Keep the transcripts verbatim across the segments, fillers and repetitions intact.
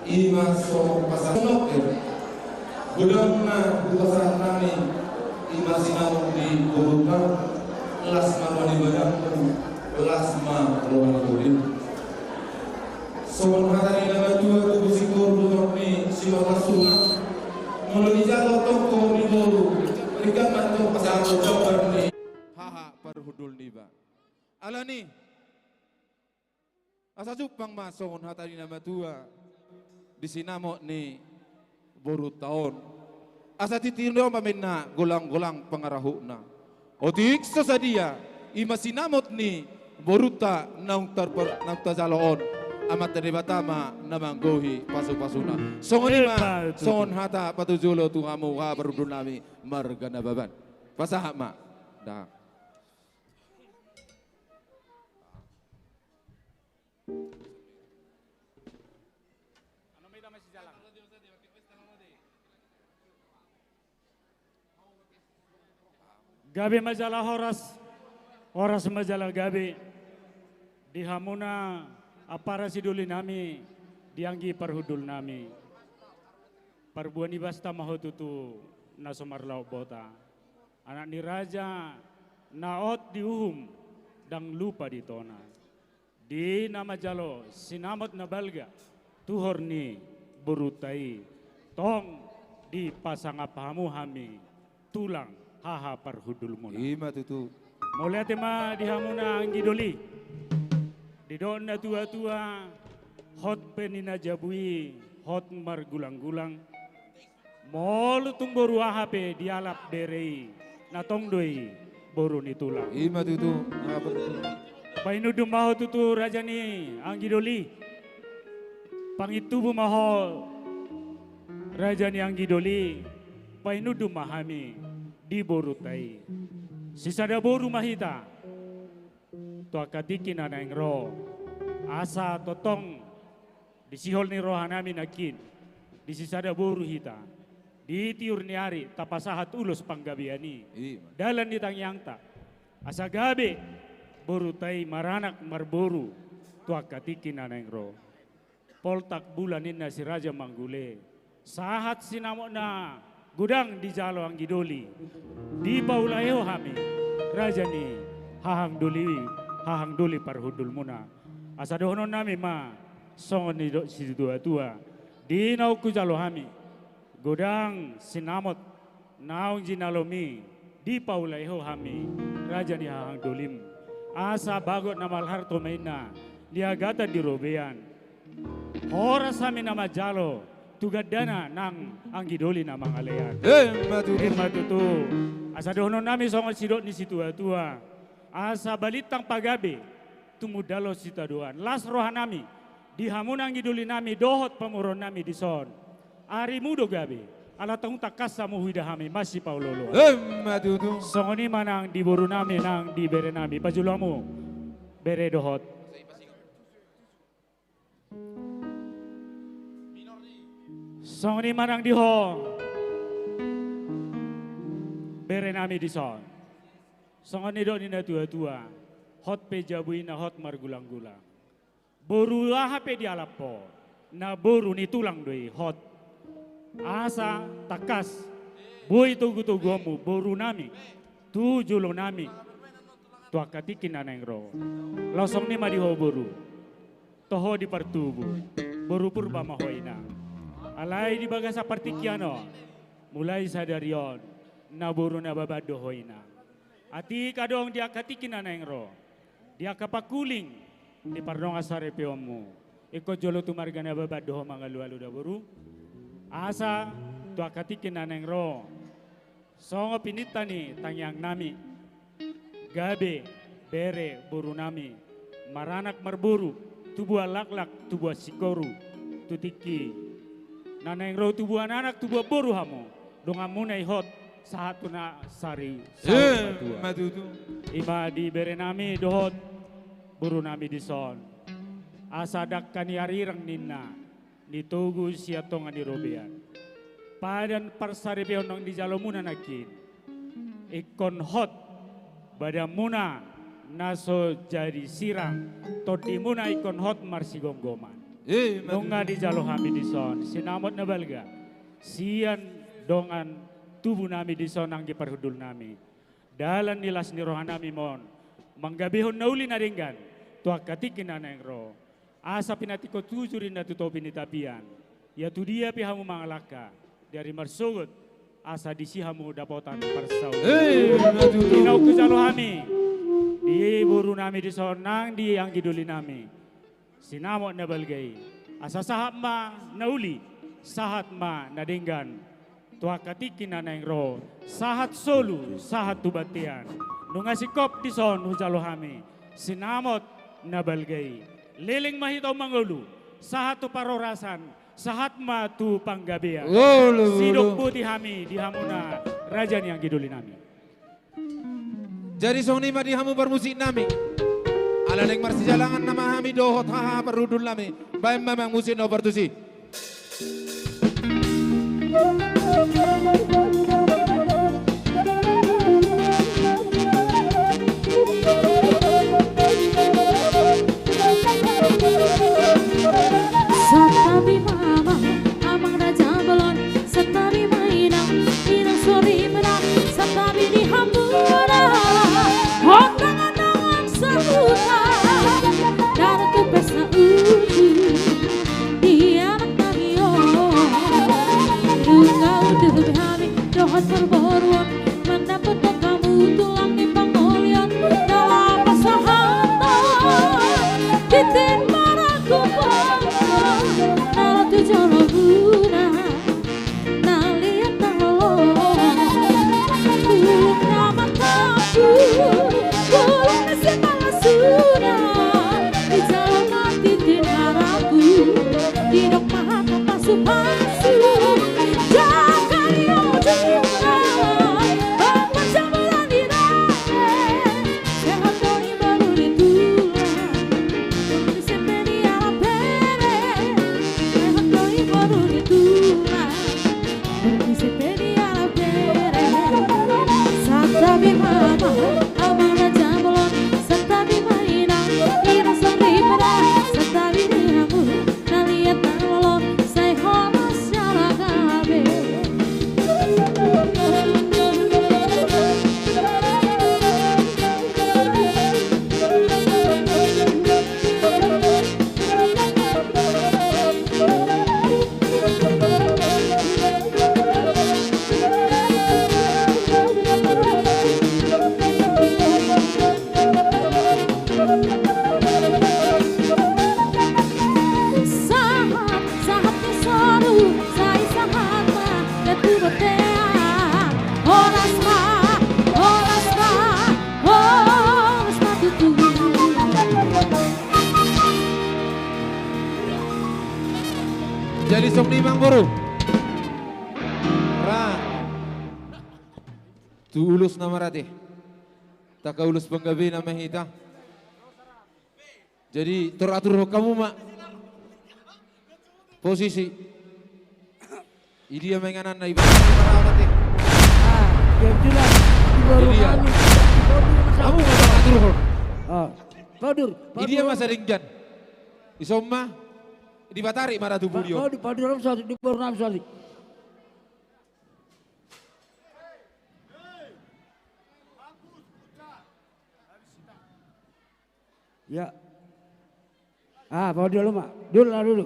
Ima songon pasahat, godang ma hupasahat hami, ima sinamot ni boruta, las ma roha ni badangmu, las ma roha ni torim. Songon hata ni na matua, tubu singkoru, tubu ni simarlas sunga. Molo dijalo tongko ni boru, denggan ma tong pasahat jambar ni haha parhundul niba. Alani, asa jumpang ma songon hata ni na matua di sinamot ni boruta on. Asa tintin on ma ninna golang-golang pangarahutna. Otik so sadia, ima sinamot ni boruta naung tarper-, naung tajalo on, Amanta Debata ma na manggohi pasu-pasuna. Songon i ma, emma tutu, songon hata patujolo tu hamu haha parhundul nami marga Nababan. Pasahat ma. Dah. Gabe ma jala horas, horas ma jala gabe di hamuna ampara sidoli nami, di anggi parhundul nami. Parbue ni basta ma ho tutu na so marlaok bota. Anak ni raja na ot di uhum, ndang lupa di tona. Di na manjalo sinamot na balga tuhor ni boruta i, tong dipasangap hamu hami tulang haha parhundulmuna. Ima tutu. Mauliate ma di hamuna anggi doli. Didok na tua-tua, hot pe ninna jabu i, hot margulang-gulang. Molo tung boru aha pe dialap bere i, na tong do i boru ni tulang. Ima tutu. Painundun ma ho tutu raja ni anggi doli. Pangintubu ma ho raja ni anggi doli. Painundun ma hami di boruta i. Sisada boru ma hita tu angka tingki na naeng ro. Asa tongtong di sihol ni roha nami nangkin, di sisada boru hita, di tiur ni ari tapasahat ulos panggabean i. Ima. Dalan ni tangiangta, asa gabe boruta i maranak marboru tu angka tingki na naeng ro. Poltak bula ninna si raja manggule. Sahat sinamot na godang dijalo anggi doli. Dipaulai ho hami raja ni hahang doli, hahang doli parhundulmuna. Asa dohonon nami ma songon nidok situa-tua. Di naung hujalo hami godang sinamot naung jinalomi, dipaulai ho hami raja ni hahang dolim. Asa bagot na malharto ma inna niagatan di robean. Horas hami na manjalo tu gandana nang anggi doli na mangalean. Ima tutu. Ima tutu. Asa dohonon nami songon sidok ni situa-tua. Asa balintang pagabe tumundalhon sitadoan. Las roha nami di hamuna anggi doli nami dohot pamoruon nami dison. Arimu do gabe, ala tung tangkas hamu huida hami masipaolo-oloan. Ima tutu. Songon i ma nang di boru nami nang di bere nami. Pajulu hamu bere dohot. Songon i ma nang di ho bere nami dison. Songon nidok ni na tua-tua, hot pe jabu i na hot margulang-gulang. Boru aha pe dialap ho, na boru ni tulang do i hot. Asa tangkas boi togu-toguonmu boru nami tu jolo nami tu angka tingki na naeng ro. Laos songon i ma di ho boru, toho di partubu, boru Purba ma ho inang. Alai di bagasan partingkian on, mulai sadari on, na boru Nababan do ho inang. Atik adong di angka tingki na naeng ro, di angka pangkuling, di pardongan saripeonmu, ingkon jolo tu marga Nababan do ho mangalu-alu da boru. Asa tu angka tingki na naeng ro, songon pininta ni tangiang nami, gabe bere boru nami, maranak marboru, tubuan laklak, tubuan singkoru, tu tingki na naeng ro tubuan anak, tubuan boru hamu, donganmuna i hot, sahat tu na sari saur matua. Ima tutu. Ima di bere nami dohot boru nami dison. Asa dangka ni arirang ninna, ni togu sian tonga ni robean. Padan parsaripeon naung dijalomuna nangkin, ingkon hot badanmuna na so jadi sirang, tondimuna ingkon hot marsigomgoman. Nunga dijalo hami dison sinamot na balga sian dongan tubu nami dison, anggi parhundul nami. Dalan ni las ni roha nami ma on manggabehon na uli na denggan tu angka tingki na naeng ro. Asa pinantikhon hujur inna tu topi ni tapian, ia tu dia pe hamu mangalangka, di ari marsogot, asa disi hamu dapotan parsaulian. Hei, na tutu. Di naung hujalo hami di boru nami dison nang di anggi doli nami, sinamot na balga i, asa sahat ma na uli, sahat ma na denggan tu angka tingki na naeng ro, sahat solu, sahat tu bontean. Nunga singkop dison hujalo hami sinamot na balga i. Leleng ma hita on mangolu, sahat tu parhorasan, sahat ma tu panggabean. Olo, olo. Sidok boti hami di hamuna raja ni anggi doli nami. Jadi songon i ma di hamu parmusik nami. Ala naeng marsijalangan nama hami dohot haha parhundul nami. Baen ma amang musik na opat tusi. Santabi ma amang, amang raja bolon. Santabi ma inang, inang soripada. Santabi di hamuna, ondangan-ondangan sahuta. Daro tu pesta uju di anak nami on. Nunga undur be hami dohot parboruon, mandapothon hamu tulang ni pangolian. Dalam pasahaton tintin marangkup on, na ro tu jolo muna, na liat na lolo. Bulung na martampuk, bulung na sian pangasuna, dijalo na tintin marangkup. Didok ma hata pasu-pasu, jaka di ujungna, bapak jamburan di dae, sehat do i boru ni tulang. Borngin sempeni anak bere, sehat do i boru ni tulang. Borngin sempeni anak bere. Santabi ma amang, amang raja bolon. Santabi ma inang, inang soripada. Santabi di hamu, na liat na lolo, sai horas jala gabe. Sahat, sahat ni soru, sai sahat ma, datu botea. Horas ma, horas ma, horas ma tutu. Jadi songon i amang boru. Ra. Tu ulos na marate. Tangkas ulos panggabena ma hita. Jadi tor aturhon hamu ma posisi. Idia ma ingananna, iba. Ah, kebetulan di boru kami. Hamu ma tong aturhon. Ah, padur, padur. Idia ma sadenggan. Dison ma. Dipatarik ma ra tu pudi on. Padur, padur, di boru nami sari. Ya. Ah, bawa dulu, Mak. Dulu lah, dulu.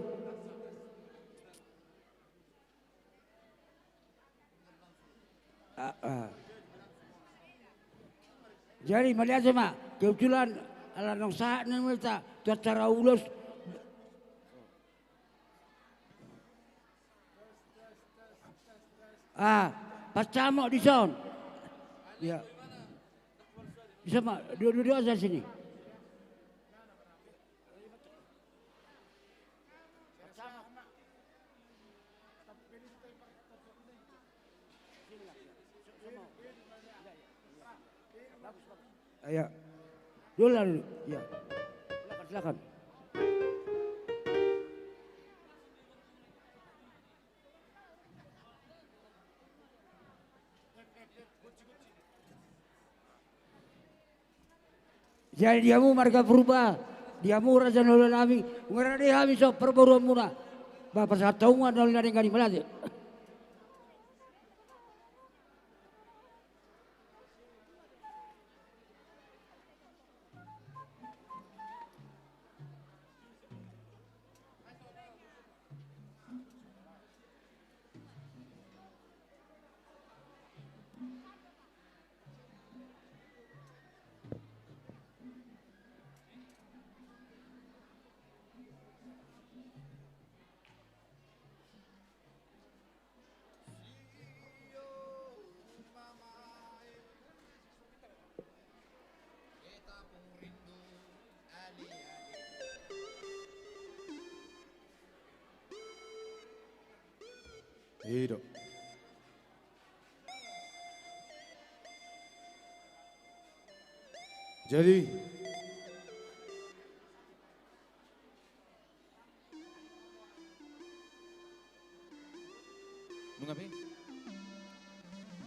Ah, ah. Jadi, melihat sama, kebetulan, ala nong sahat nih, minta, tu acara ulos. Ah, pancamot dison. Ya. Bisa, Mak? Dua, dua, dua saja sini. Ayo. Dulu lah, dulu. Ya. Silakan, silakan. Jadi di hamu marga Purba, Di hamu raja ni hulahula nami, nunga rade hami sian parboruonmuna. Ba pasahat hamu ma na uli na denggan i, mauliate. I do. Jadi, nunga pe.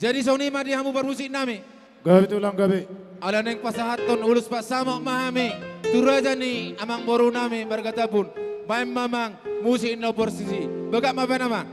Jadi songon i ma di hamu parmusik nami. Gabe tulang, gabe. Ala naeng pasahathon ulos pasamok ma hami tu raja ni amangboru nami marga Tambun. Baen ma amang musik na porsisi. Bagak ma baen, amang.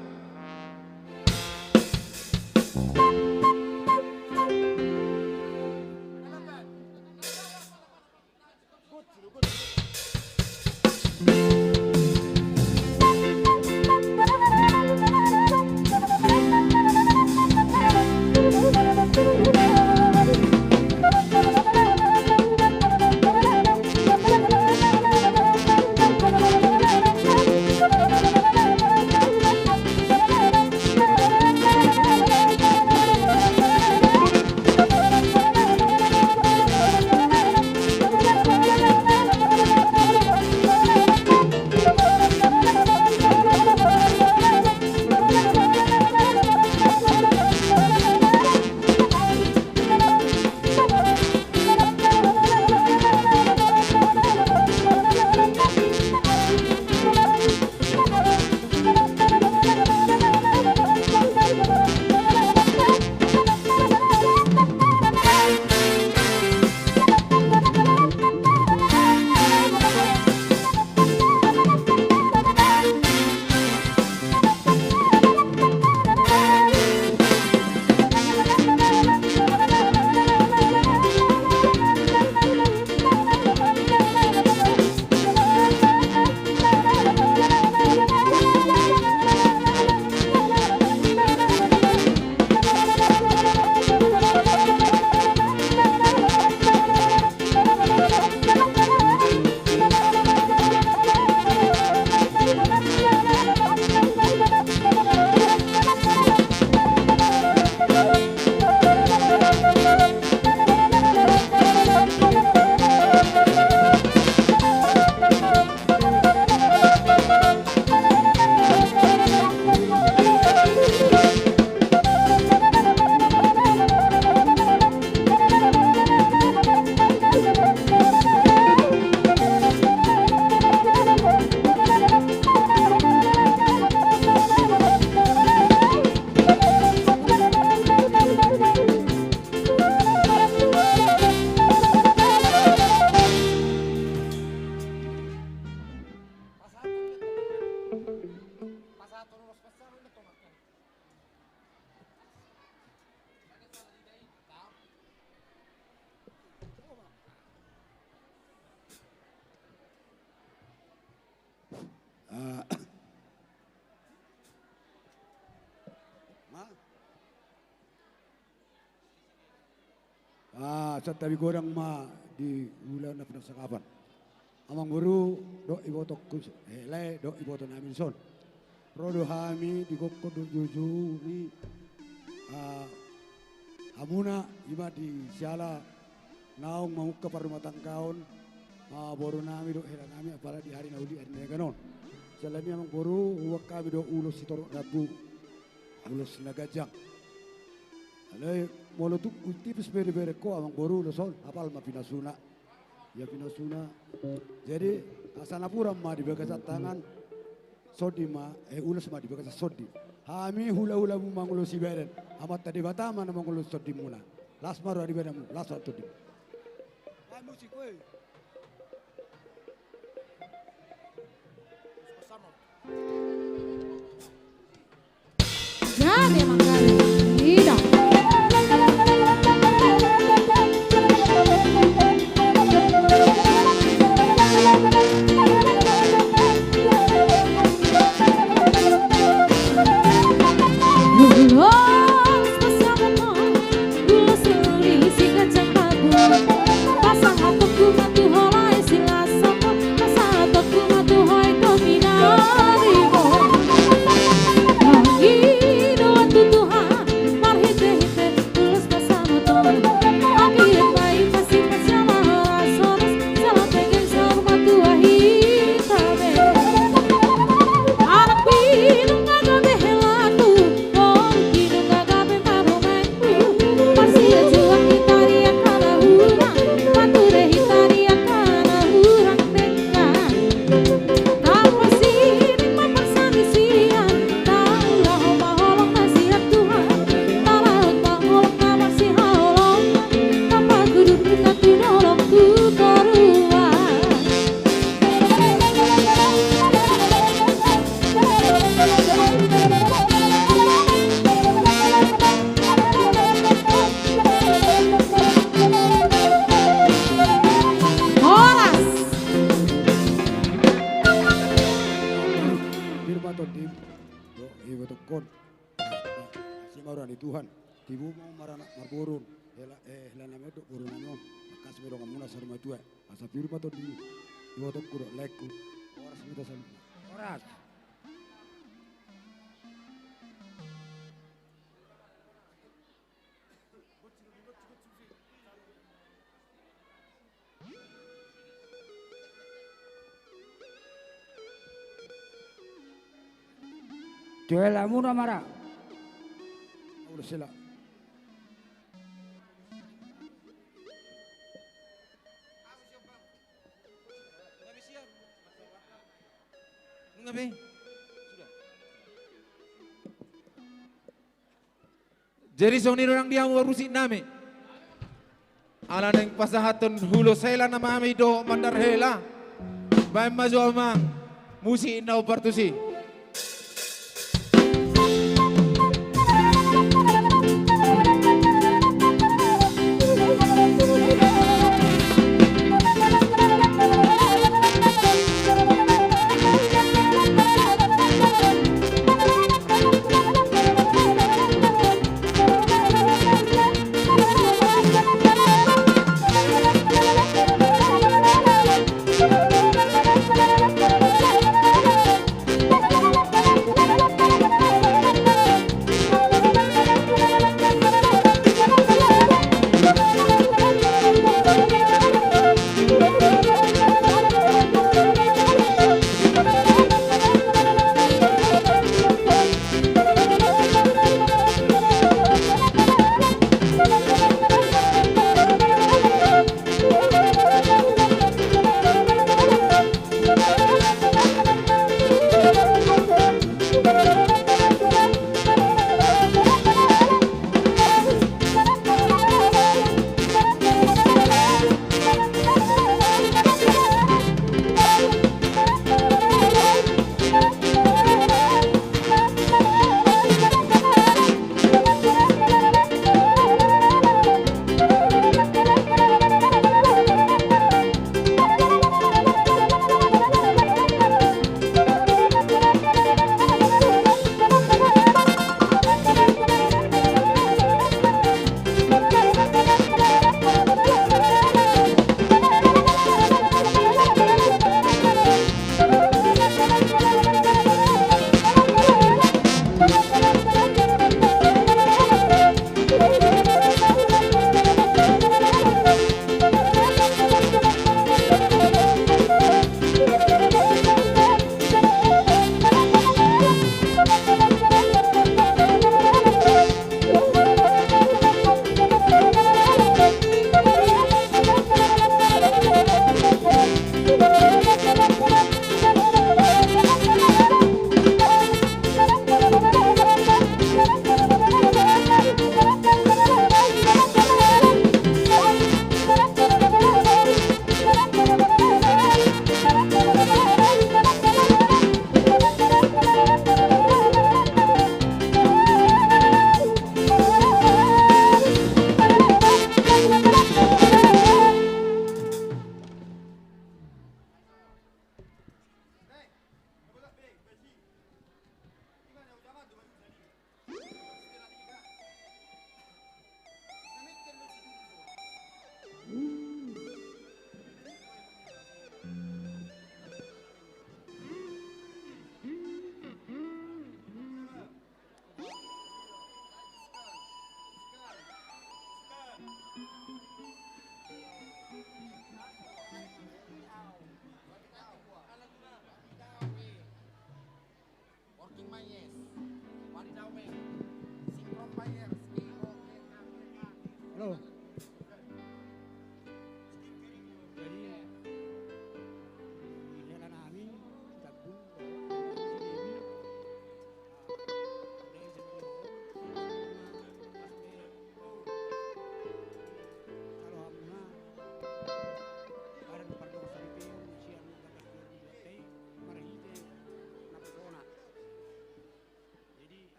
Ah. Ma? Ah, santabi godang ma di ulaon na pinarsangapan. Amangboru dohot ibotongku, eh, lae dohot iboto nami dison. Ro do hami di gokhon dohot joujoujou ni, ah, hamuna, i ma di siala naung mamungka parrumatanggaon, ah, boru nami dohot hela nami, apala di ari na uli, ari na denggan on. Siala ni i, amangboru, huboan hami do ulos sitorop rambu, ulos na ganjang. Alai molo tung tipis pe dibereng ho, amangboru, ulos on, apal ma pinasuna. Ia pinasuna. Jadi, asa napuran ma di bagasan tangan, sondi ma, eh, ulos ma di bagasan sondi. Hami hulahulamu mangulosi badan, Amanta Debata ma na mangulosi sondimuna. Las ma roha di badanmu, las roha di tondimu. Ai musik, woi. Horas. Firman Tuhan di, do, iba tokkon. Asi ma roha ni Tuhan. Tibu ma maranak marboru. Hela, eh, hela nami do boru nami. Tangkas ma donganmuna saur matua. Asa firman Tuhan di, iba tokkon do, laengku. Horas ma hita saluhutna. Horas. Tuela muna mara. Udah sela. Nunga be. Sudah. Jadi songon i do nang di hamu parmusik nami. Ala naeng pasahathon Hulo Saila nama hami dohot Mandar Hela. Baen ma jo amang musik na hombar tusi.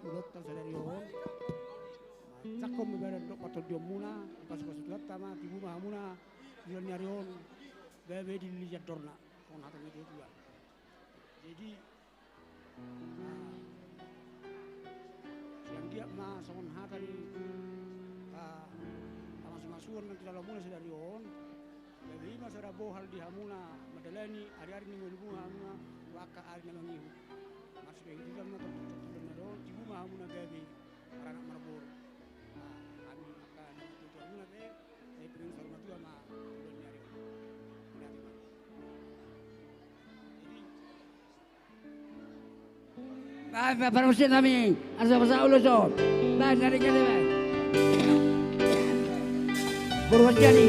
Ulaonta sadari on. Jangkon ma badan dohot partondionmuna, dipasupasu Tuhanta ma, tibu ma hamuna di ulaon ni ari on, gabe dililiti andorna, songon hata ni natuatua. Jadi, ah, sian dia ma songon hata ni, ah, pamasumasuon na tinalomuna sadari on, gabe i ma sada bohal di hamuna mandalani ariari ni ngolumuna, hamuna tu angka ari na mangihut. Marsipaihutihut ma tontu tontu na ro, tibu ma hamuna gabe maranak marboru. Nah, hami angka na matuatuamuna pe, sai pinangido saur matua ma ulaon ni ari on. Mauliate ma. Jadi, baen ma parmusik nami, asa pasahat ulos on. Baen, na ringkot i baen. Boru Hansiani.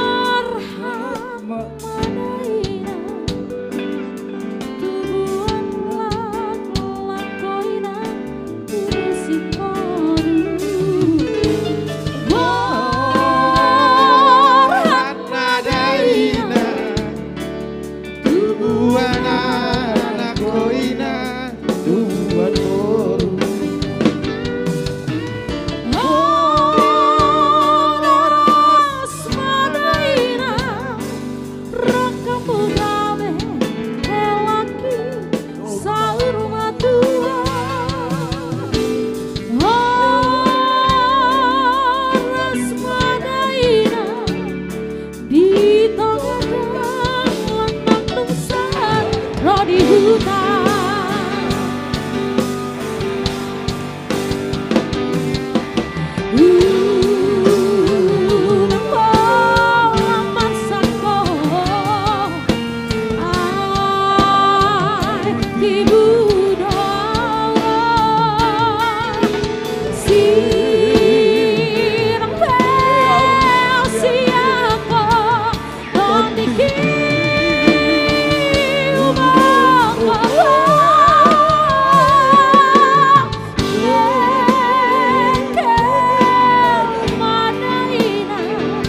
Borhat ma dainang, tubuan laklak ho inang, tusi boru. Borhat ma dainang, tubuan anak ho inang, tubuan boru. Horas ma dainang, rangkap gabe helak i saur matua. Horas ma dainang, di tonga dalan nang nunga sahat ro di huta. Unang pola marsak ho, ai tibu do au. Sirang pe au sian ho, tondingki umbang ho. Dengke ma dainang,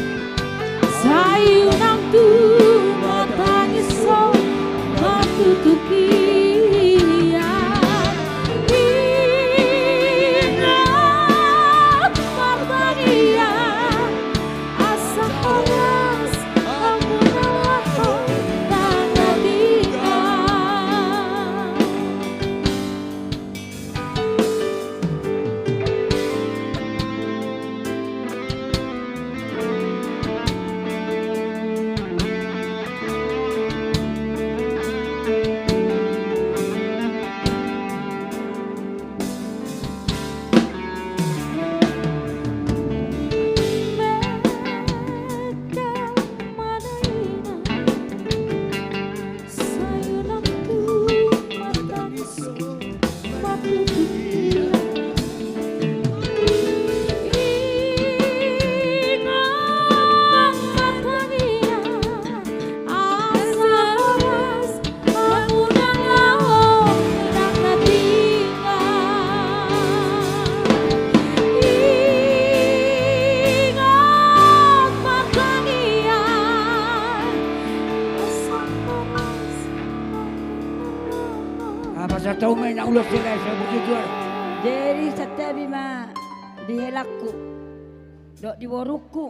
sai unang tumatangis ho, martutup hian. Ingot martangiang, asa horas hamuna laho tandatingan. Dengke ma dainang, sai unang tumatangis ho, martutup hian. Ingot martangiang, asa horas hamuna laho tandatingan. Ingot martangiang, asa horas hamuna laho. Apa sa tau main ulos sila sa bujujur. Jadi santabi ma di helakku dohot di borungku.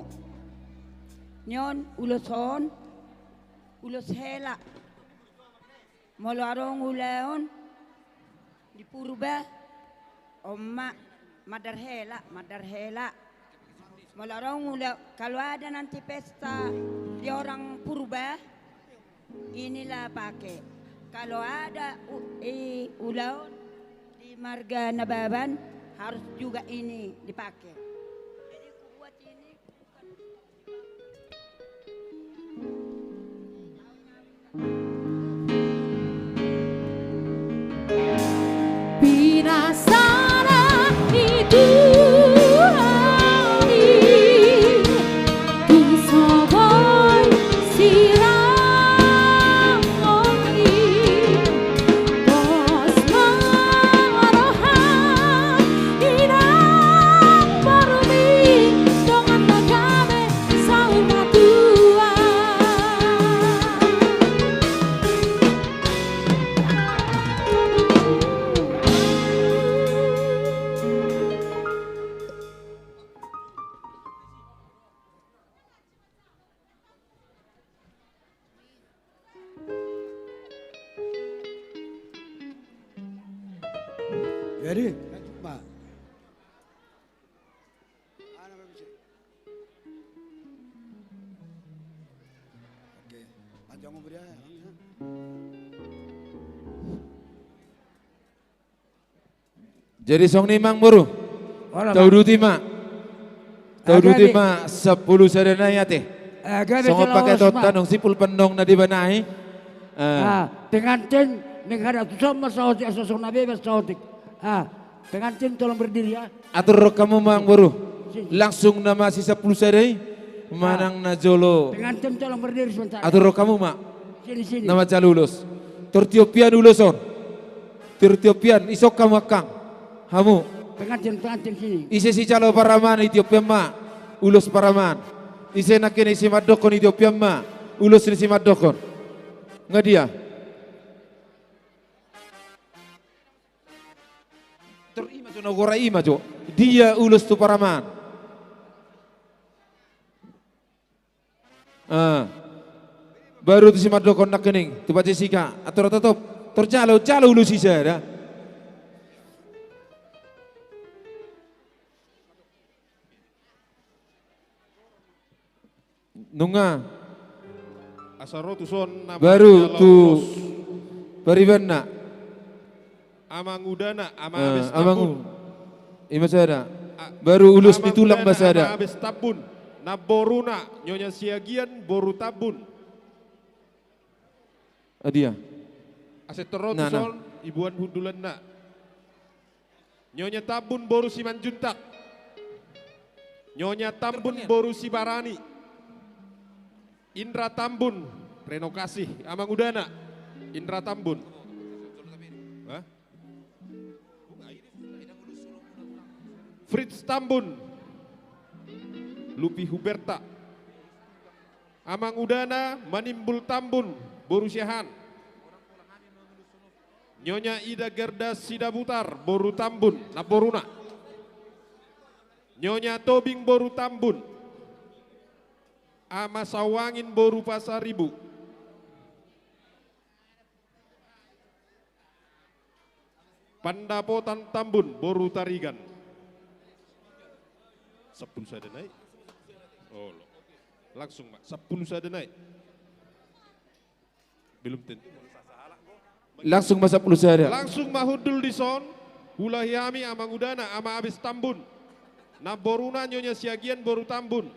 Nion ulos on, ulos hela. Molo adong ulaon di Purba, on ma mandar hela, mandar hela. Molo adong ula-, kalau ada nanti pesta di orang Purba, inilah pakai. Kalau ada u-, i, ulaon di marga Nababan, harus juga ini dipakai. Jadi kubuat ini. Pinasaran ni Tuhan i, tung so boi sirang on i, pos ma roha ni na Jadi, lanjut, Pak. Ana, Pak, bisa. Oke. Panjang umur ya. Jadi songon i ma, Amang Boru. Olo, Pak. Tauduti ma. Tauduti ma sampulu sada nai ate. Songon paketonta nunga simpul pe annon na dibinahi. Ah, pengantin, nunga ada tu son ma saotik, asa songon na bebas saotik. Ah, pengantin tolong berdiri ya. Atur ro hamu ma, Amang Boru. Sini. Langsung nama si sampulu sada i. Manang na jolo. Pengantin tolong berdiri sebentar. Atur ro hamu ma. Sini, sini. Nama jalo ulos. Tor tiop hian ulos on. Tor tiop hian, ison hamu angkang. Hamu. Pengantin, pengantin sini. Ise sijalo paraman i, tiop hian ma. Ulos paraman. Ise nangkin i simandokhon i, tiop hian ma. Ulos ni simandokhon. Nga dia? Tor i ma jo na gora i ma jo. Dia ulos tu paraman. Ah. Baru tu simandokhon nangkining, tu Pak Jessica, atur totop. Tor jalo, jalo ulos i sada. Nunga. Asa ro tu son nama. Baru tu paribanna. Amang udana, Ama Abes Tambun. Ima sada. Baru ulos ni tulang ma sada. Ama Abes Tambun. Namboruna, Nyonya Siagian, boru Tambun. Adia. Asa ro tu son, ibuan hundulanna. Nyonya Tambun, boru Simanjuntak. Nyonya Tambun, boru Sibarani. Indra Tambun, Reno Kasih, amang udana. Indra Tambun. Hah? Fritz Tambun, Lupi Huberta. Amang udana, Manimbul Tambun, boru Siahaan. Nyonya Ida Gerda Sidabutar, boru Tambun, namboruna. Nyonya Tobing, boru Tambun. Ama Sawangin, boru Pasaribu. Pandapotan Tambun, boru Tarigan. Sampulu sada nai. Olo. Langsung ma, sampulu sada nai. Belum tentu. Langsung ma sampulu sada. Langsung ma hundul di son. Huulahi hami amang udana, ama Abes Tambun. Namboruna Nyonya Siagian, boru Tambun.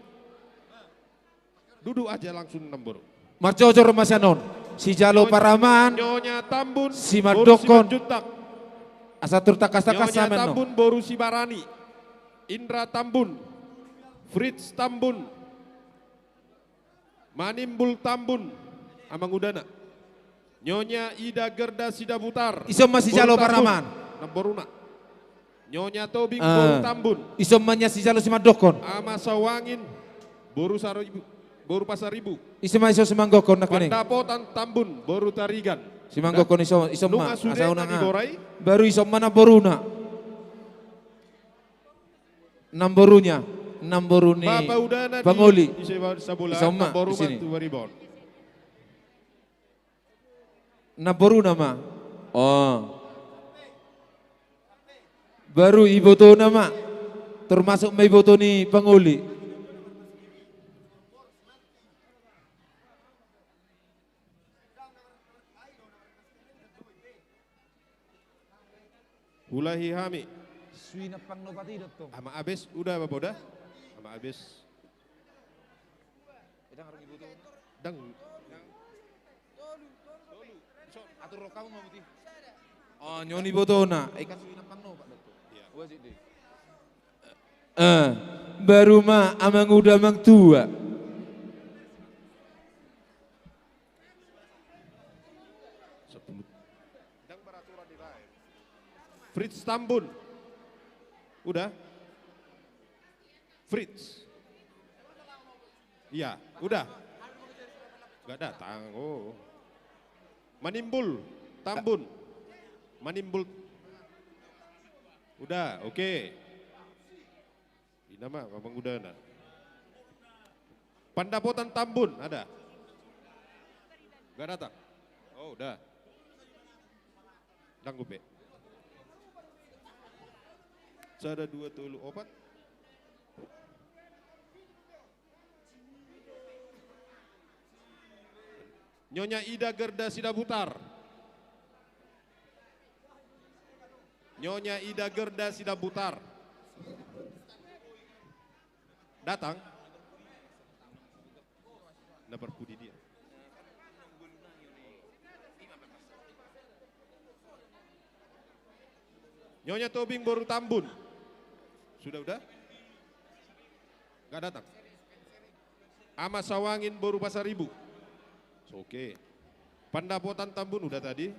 Duduk aja langsung, namboru. Marjojor ma sian on. Sijalo paraman. Nyonya Tambun, boru Simandokhon. Simanjuntak. Asa tor tangkas-tangkas. Nyonya Tambun, boru Sibarani. Indra Tambun. Fritz Tambun. Manimbul Tambun. Amang udana. Nyonya Ida Gerda Sidabutar. Ison ma sijalo paraman. Namboruna. Nyonya Tobing, boru Tambun. Ison ma na sijalo simandokhon. Ama Sawangin, boru Saribu, boru Pasaribu. Ison ma ison simandokhon nangkining. Pandapotan Tambun, boru Tarigan. Simandokhon ison, ison ma. Nunga sude, asa unang na digora i. Baru ison ma namboruna. Namborunya, namboru ni pangoli. Ison ma di sini. Namboruna ma. Oh. Baru ibotona ma. Termasuk ma iboto ni pangoli. Huulahi hami. Suina pangno pati dottong. Ama Abes, udah apa udah? Ama Abes. Dang. Atur ro hamu ma muti. Oh, nyon ibotona. Ika suina pangno pak dottong. Iya. Wasit deh. Eh, baru ma amang uda amang tua. Sepuluh. Fritz Tambun. Udah. Fritz. Iya, udah. Gak datang. Oh. Manimbul Tambun. Manimbul. Udah, oke. Ina ma, amang udana. Pandapotan Tambun, ada? Gak datang? Oh, udah. Dang gue pe. Sada, dua, tolu, opat. Nyonya Ida Gerda Sidabutar. Nyonya Ida Gerda Sidabutar. Datang. Na parpudi dia. Nyonya Tobing boru Tambun. Sudah, udah? Nggak datang. Ama Sawangin boru Pasaribu. Oke. Pandapotan Tambun udah tadi.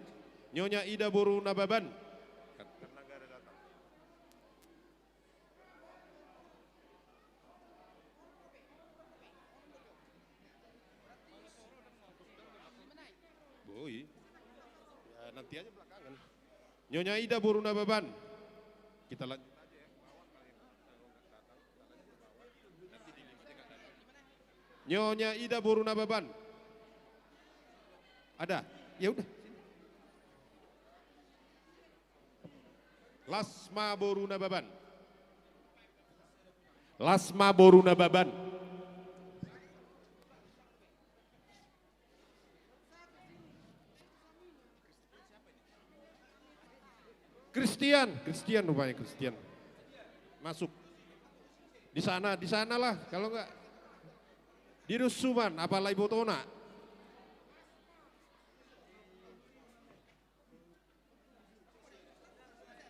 Nyonya Ida boru Nababan. Karena nggak ada datang. Boi. Ya, nanti aja belakangan. Nyonya Ida boru Nababan. Kita lanjut aja ya. Nyonya Ida boru Nababan. Ada? Ya udah. Lasma boru Nababan. Lasma boru Nababan. Christian, Christian rupanya, Christian. Masuk. Di sana, di sanalah. Kalau enggak, di Rusuman, apalagi ibotona.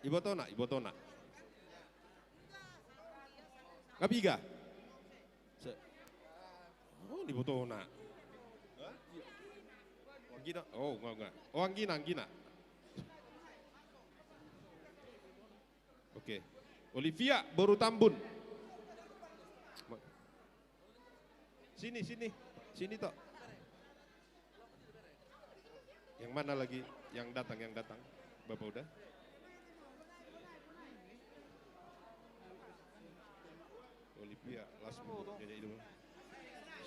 Ibotona, ibotona. Kapiga? Se-, oh, ibotona. Anggina, oh, enggak, enggak. Oh, anggina, anggina. Oke. Olivia boru Tambun. Sini, sini. Sini, Tok. Yang mana lagi yang datang, yang datang? Bapak udah? Olivia, Lasma, Nyonya Ida.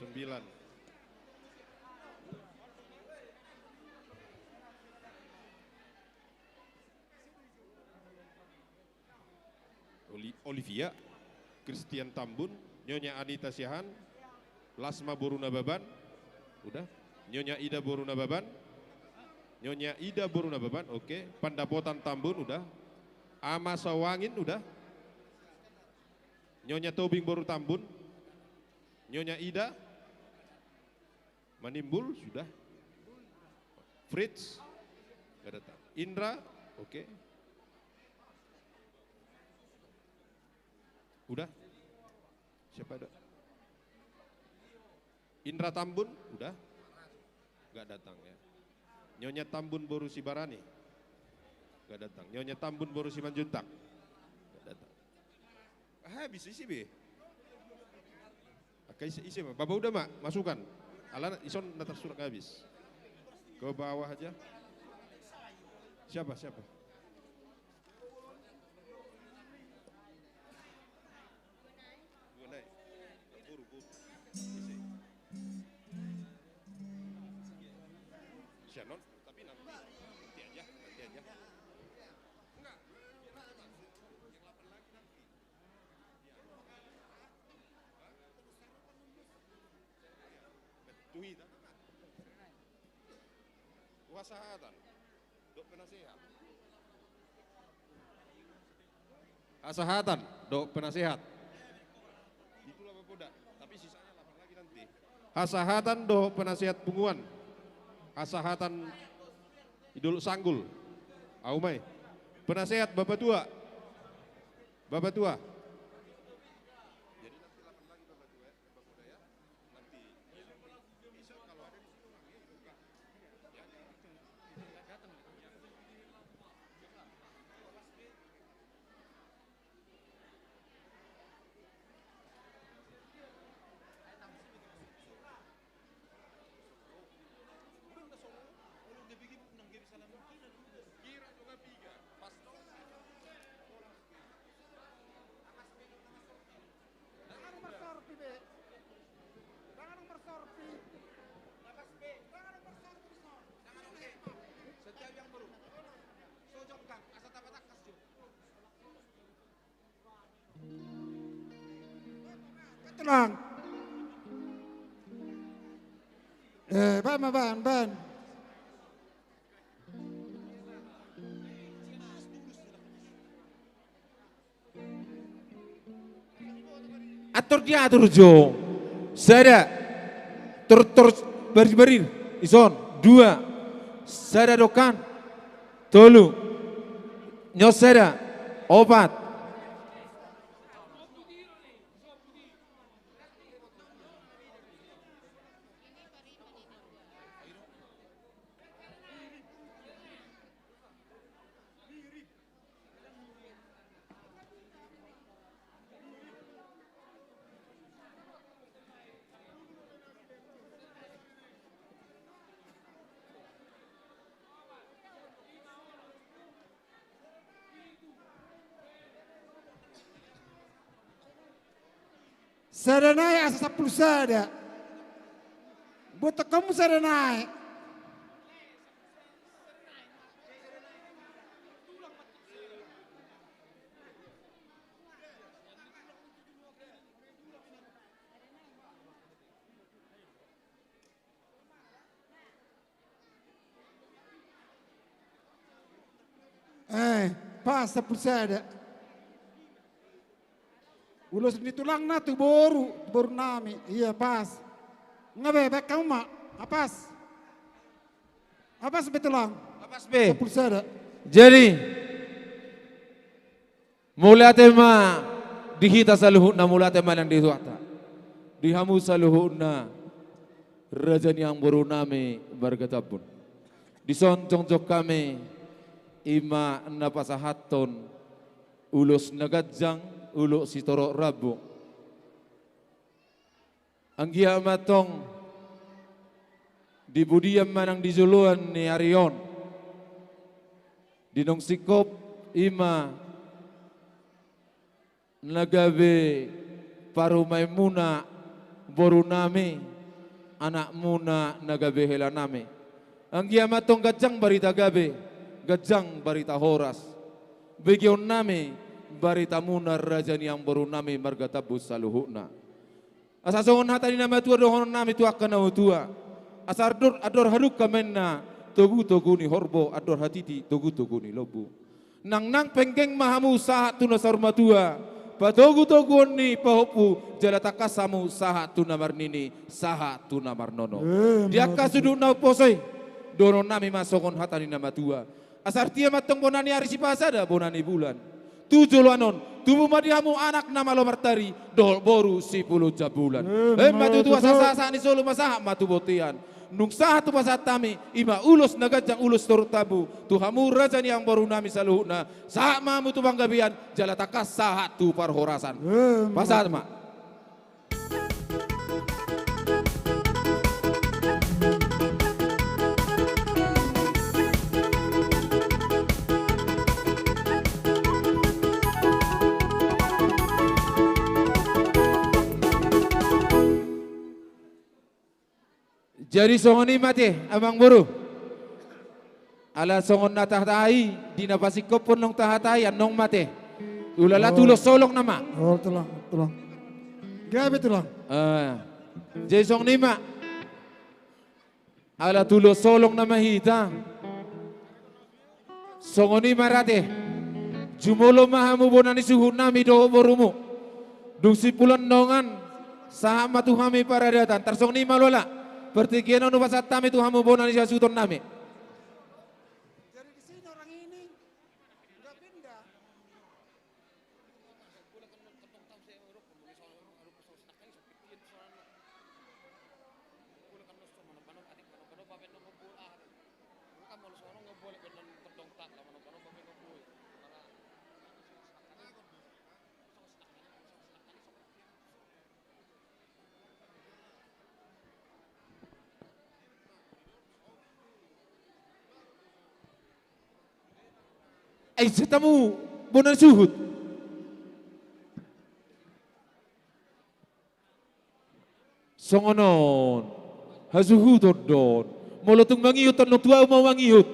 Sembilan. Oli-, Olivia, Christian Tambun, Nyonya Anita Siahaan, Lasma boru Nababan, udah. Nyonya Ida boru Nababan, Nyonya Ida boru Nababan, oke. Pandapotan Tambun, udah. Ama Sawangin, udah. Nyonya Tobing boru Tambun, Nyonya Ida, Manimbul, sudah. Fritz, nggak datang. Indra, oke. Udah? Siapa ada? Indra Tambun, udah? Nggak datang ya. Nyonya Tambun boru Sibarani. Nggak datang. Nyonya Tambun boru Simanjuntak. Nggak datang. Habis isi be. Angka isi, isi ma. Bapak udah ma, masukkan. Alana ison na tarsurat habis. Ke bawah aja. Siapa, siapa? Dua nai. Buru, buru. Isi. Sianon, tapi nanti, nanti aja, nanti aja. Tuhi, hasahatan dohot penasehat. Hasahatan dohot penasehat. Itulah Bapak udah. Tapi sisanya lapor lagi nanti. Hasahatan dohot penasehat punguan. Hasahatan di Dolok Sanggul. Au ma i. Penasehat Bapak Tua. Bapak Tua. Jadi nanti lapor lagi Bapak Tua ya. Bapak Tua ya. Nanti bisa kalau ada di situ. Bang. Eh, baen ma, baen, baen. Atur diatur jo. Sada. Tur, tur, barir, barir. Dison. Dua. Sada dokan. Tolu. Nyo sada. Opat. Sada nai asa sampulu sada. Buat tekamu sada nai. Eh, pas sampulu sada. Ulos ni tulangna tu boru, tu boru nami. Iya, pas. Nga be, baen hamu ma. Apas. Apas be tulang. Apas be. Sampulu sada. Jadi, mauliate ma di hita saluhutna, mauliate ma nang di Tuhanta. Di hamu saluhutna, raja ni amangboru nami marga Tambun. Dison jongjong hami, i ma na pasahathon ulos na ganjang, ulos sitorop rambu. Anggiat ma antong di pudian manang di joloan ni ari on, di naung singkop i ma na gabe parumaenmuna boru nami, anakmuna na gabe hela nami. Anggiat ma antong ganjang barita gabe, ganjang barita horas. Begeon nami baritamuna raja ni amangboru nami marga Tambun saluhutna. Asa songon hata ni na matua dohonon nami tu angka na matua. Asa andor, andor hadungka ma inna togu-togu ni horbo, andor hatiti togu-togu ni lombu. Nang, nang penggeng ma hamu sahat tu na saur matua, patogu-toguon ni pahompu, jala tangkas hamu sahat tu na marnini, sahat tu na marnono. Eh, di angka sudut na umposo i, dohonon nami ma songon hata ni na matua. Asa artia ma antong bona ni ari sipasada bona ni bulan. Tu joloan on, tubu ma di hamu anak na malo martari, dohot boru sipulu jambulan. Eh, emma tutu, asa sahat-sahat ni solu ma sahat ma tu bontean. Nung sahat tu pasahat hami, i ma ulos na ganjang ulos torop rambu, tu hamu raja ni amangboru nami saluhutna, sahat ma hamu tu panggabean, jala tangkas sahat tu parhorasan. Eh, pasahat ma. Jadi songon i ma ate, amangboru. Ala songon na tahatai, di na pasingkophon naung tahatai, annon ma ate. Ulala, oh, tu ulos holong nama. Oh, tulang, tulang. Gabe tulang. Eh, jadi songon i ma. Ala tu ulos holong nama hita. Songon i ma rade. Jumolo ma hamu bona ni suhut nami dohot borumu. Dung simpulan dongan, sahat ma tu hami paradatan. Tarsongon i ma ulala. Partingkian on hupasahat hami tu hamu bona ni hasuhuton nami. Jadi di sini orang ini nggak pindah. Ai, sahat hamu bona ni suhut. Songon on. Hasuhuton do on. Molo tung mangihut annon tu ahu ma mangihut.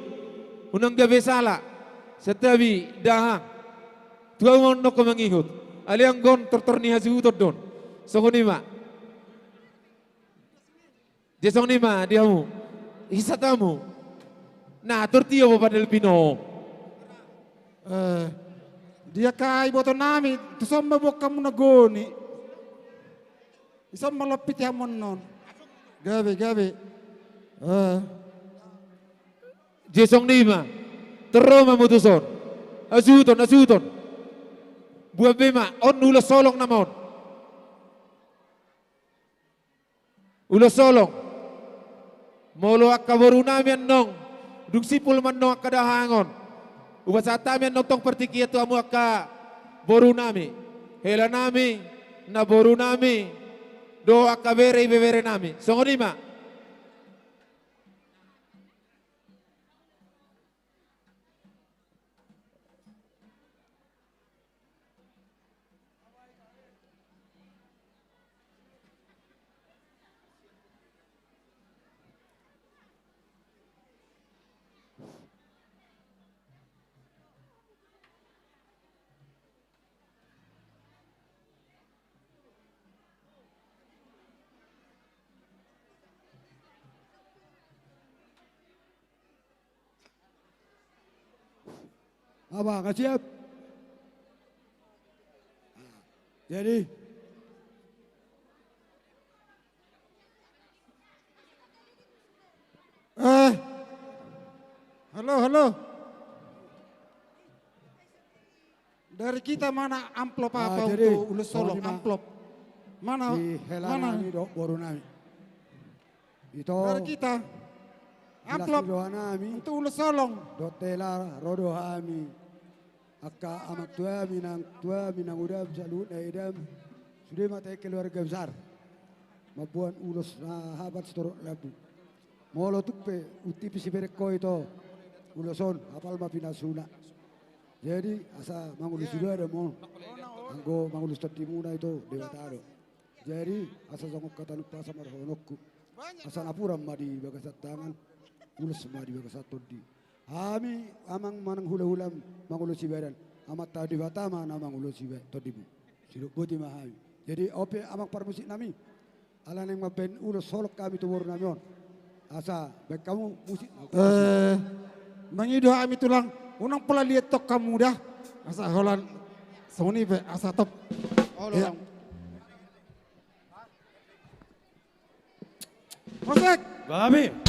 Unang gabe sala. Santabi, dahahang. Tu ahu ma annon mangihut. Alai anggo on tortor ni hasuhuton do on. Songon i ma. Jadi songon i ma di hamu. Hisat hamu. Nah, tortio bo panel pino. Eh, dia kai boto nami, tu somba buat kamu nagoni. Isomba lompit hamu non. Gabe, gabe. Eh. Jadi songon i ma. Tero ma mutuson. Asuhuton, asuhuton. Buat be ma, on ulos holong nama on. Ulos holong. Molo angka boru nami annon, dung simpul ma annon angka dahahang on. Hupasahat hami annon tong partingkian tu hamu angka boru nami. Hela nami, na boru nami, dohot angka bere ibebere nami. Songon i ma. Apa, nggak siap? Jadi, eh, halo, halo. Dari kita mana amplop? Ah, apa jadi, untuk ulos holong, amplop? Mana, di hela nami dohot boru nami. Ito, dari kita, amplop, silas ni roha nami, untuk ulos holong. Dohot hela ro do hami. Angka amang tuami, nang tuami, nang udam, saluhutna edam. Sude ma tahe keluarga besar. Mamboan ulos na hapal sitorop lambung. Molo tung pe, untipi siberengko ito. Ulos on, hapal ma pinasuna. Jadi, asa mangulosi badan ma on. Anggo mangulos tondimuna ito, Debata do. Jadi, asa songon hata ni umpasa ma dohononku. Asa napuran ma di bagasan tangan, ulos ma di bagasan tondi. Hami amang manang hulahulam mangulosi badan, Amanta Debata ma na mangulosi ba-, tondimu. Sidok boti ma hami. Jadi, on pe amang parmusik nami. Ala naeng mambahen ulos holong hami tu boru nami on. Asa, bahen hamu musik. Eh, mangido hami tulang, unang pola liat tong hamu da. Asa holan, songon i pe, asa top. Olo. Iya. Musik. Babi.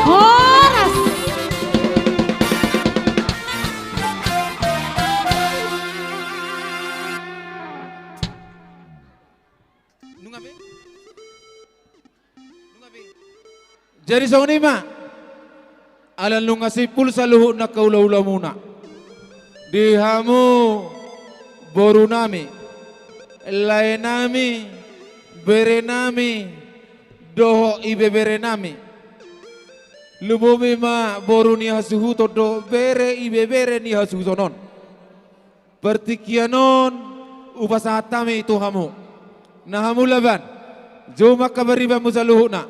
Horas. Nunga be? Nunga be? Jadi songon i ma. Ala nunga simpul saluhutna angka ulaula muna. Di hamu boru nami, lae nami, bere nami, dohot ibebere nami. Lumobi ma boru ni hasuhuton dohot bere ibebere ni hasuhuton on. Partingkian on hupasahat hami tu hamu. Na hamu laban, jou ma angka paribanmu saluhutna.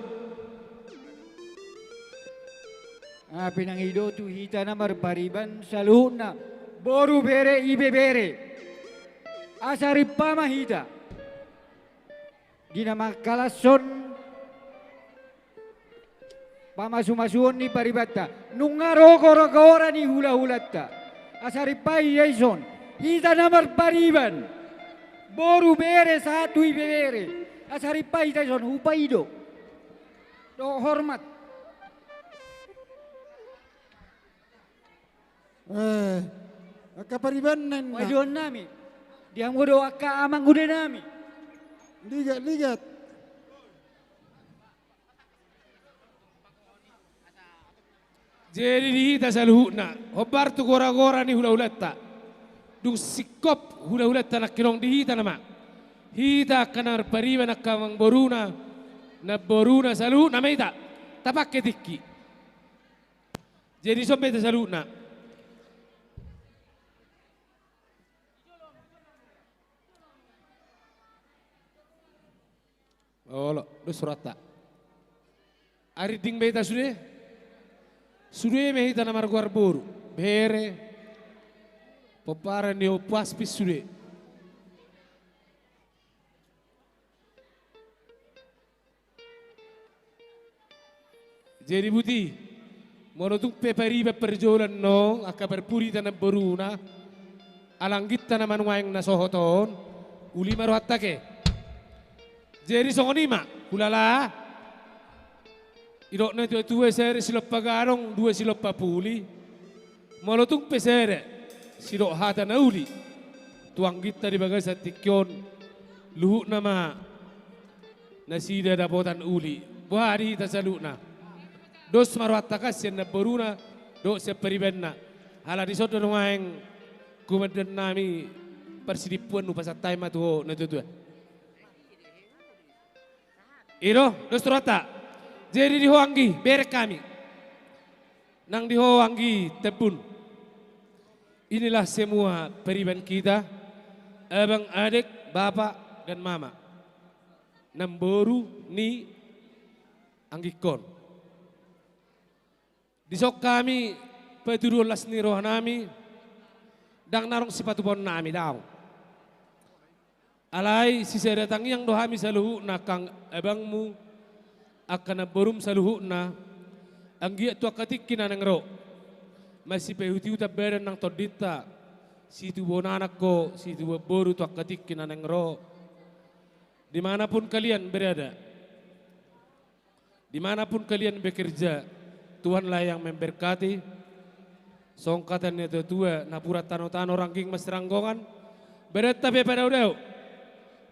Ai pe nang i do tu hita na marpariban saluhutna, boru, bere, ibebere. Asa rimpa ma hita di na mangkalashon pamasumasuon ni paribanta. Nunga ro goragora ni hulahulanta. Asa rimpa hita dison, hita na marpariban, boru, bere sahat tu ibebere. Asa rimpa hita dison, hupa i do dohot hormat. Eh, angka pariban na inna. Paidoan nami. Di hamu do angka amang ude nami. Ligat, ligat. Jadi di hita saluhutna, hombar tu goragora ni hulahulanta. Dung singkop hulahulanta nangkin on, di hita nama. Hita angka na marpariban, angka amangboruna, namboruna, saluhutna ma hita. Tapangke tingki. Jadi dison ma hita saluhutna. Olo, dos rohanta. Ai rinding ma hita sude. Sude ma hita na margoar boru, bere, pomparan ni Ompu Aspis sude. Jadi buti, molo tung pe pariban parjolo annon, angka parpudi hita namboruna, ala angginta nama nuaeng na sohot on, uli ma rohanta ke. Jadi songon i ma, hulala. Didok natuatua, sada silompa gadong, dua silompa puli. Molo tung pe sada sidok hata na uli tu angginta di bagasan tingki on, luhutna ma nasida dapotan uli. Boha di hita saluhutna? Dos ma rohanta kan sian namboruna dohot sian paribanna. Ala dison do nuaeng kumandon nami parsidimpuan, hupasahat hami ma tu ho natuatua. I do, dos tu rohanta. Jadi di ho anggi, bereng hami. Nang di ho anggi Tambun. Inilah semua pariban kita, abang, adek, bapak, dan mama. Namboru ni anggingkon. Dison hami patuduhon las ni rohanami, ndang na adong sipatupaonnami, daong. Alai sisada tangiang do hami saluhutna, angka abangmu, angka namborum saluhutna, anggiat tu angka tingki na naeng ro, masipaihutihutan badan nang tondinta, situbuan anak ho, situbuan boru tu angka tingki na naeng ro. Di mana pun kalian berada, di mana pun kalian bekerja, Tuhanlah yang memberkati. Songon hata ni natuatua, napuran tanotano rangging marsiranggongan, badanta pe padaodao,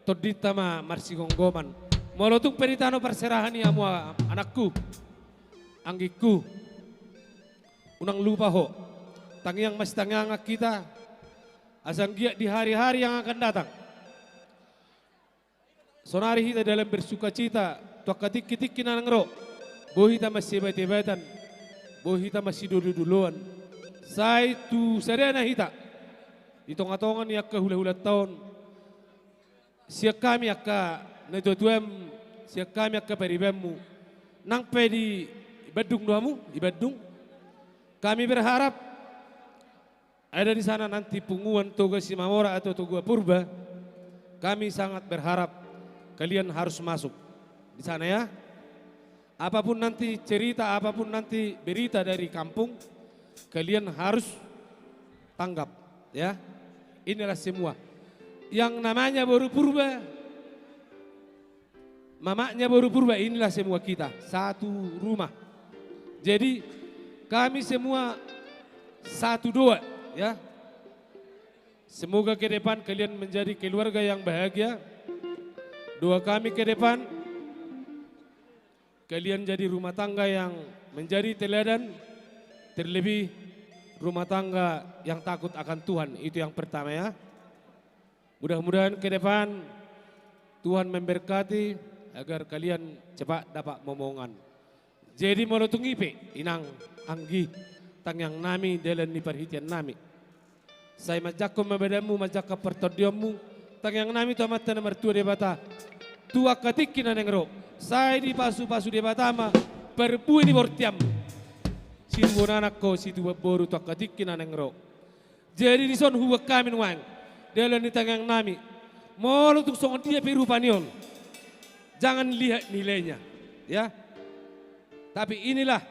tondinta ma marsigomgoman. Molo tung pe di tano parserahan i hamu, anakku, anggingku, unang lupa ho. Tangiang masitangiangan hita, asa anggiat di hari-hari yang akan datang, sonari hita dalam bersukacita tu angka tingki-tingki na naeng ro, boi hita masihebat-hebatan, boi hita masidodo-dodoan. Sai tu sadana hita, di tonga-tonga ni angka hula-hulanta on, sian hami angka natuatuam, sian hami angka paribanmu, nang pe di Bandung do hamu, di Bandung. Kami berharap ada di sana nanti punguan Toga Simamora atau Toga Purba, kami sangat berharap kalian harus masuk di sana, ya. Apapun nanti cerita, apapun nanti berita dari kampung, kalian harus tanggap, ya. Inilah semua. Yang namanya boru Purba, mamaknya boru Purba, inilah semua kita satu rumah. Jadi, kami semua satu doa, ya. Semoga ke depan kalian menjadi keluarga yang bahagia. Doa kami ke depan, kalian jadi rumah tangga yang menjadi teladan, terlebih rumah tangga yang takut akan Tuhan. Itu yang pertama, ya. Mudah-mudahan ke depan Tuhan memberkati agar kalian cepat dapat momongan. Jadi molo tung i pe, inang, anggi, tangiang nami dalan ni parhitean nami. Sai manjangkon ma badanmu, manjangkon partondionmu, tangiang nami tu Amanta na martua Debata. Tu angka tingki na naeng ro, sai dipasu-pasu Debata ma parbue ni bortianmu. Situbuan anak ho, situbuan boru tu angka tingki na naeng ro. Jadi dison hubuat hami nuaeng dalan ni tangiang nami. Molo tung songon dia pe rupa ni on, jangan lihat nilainya, ya. Tapi inilah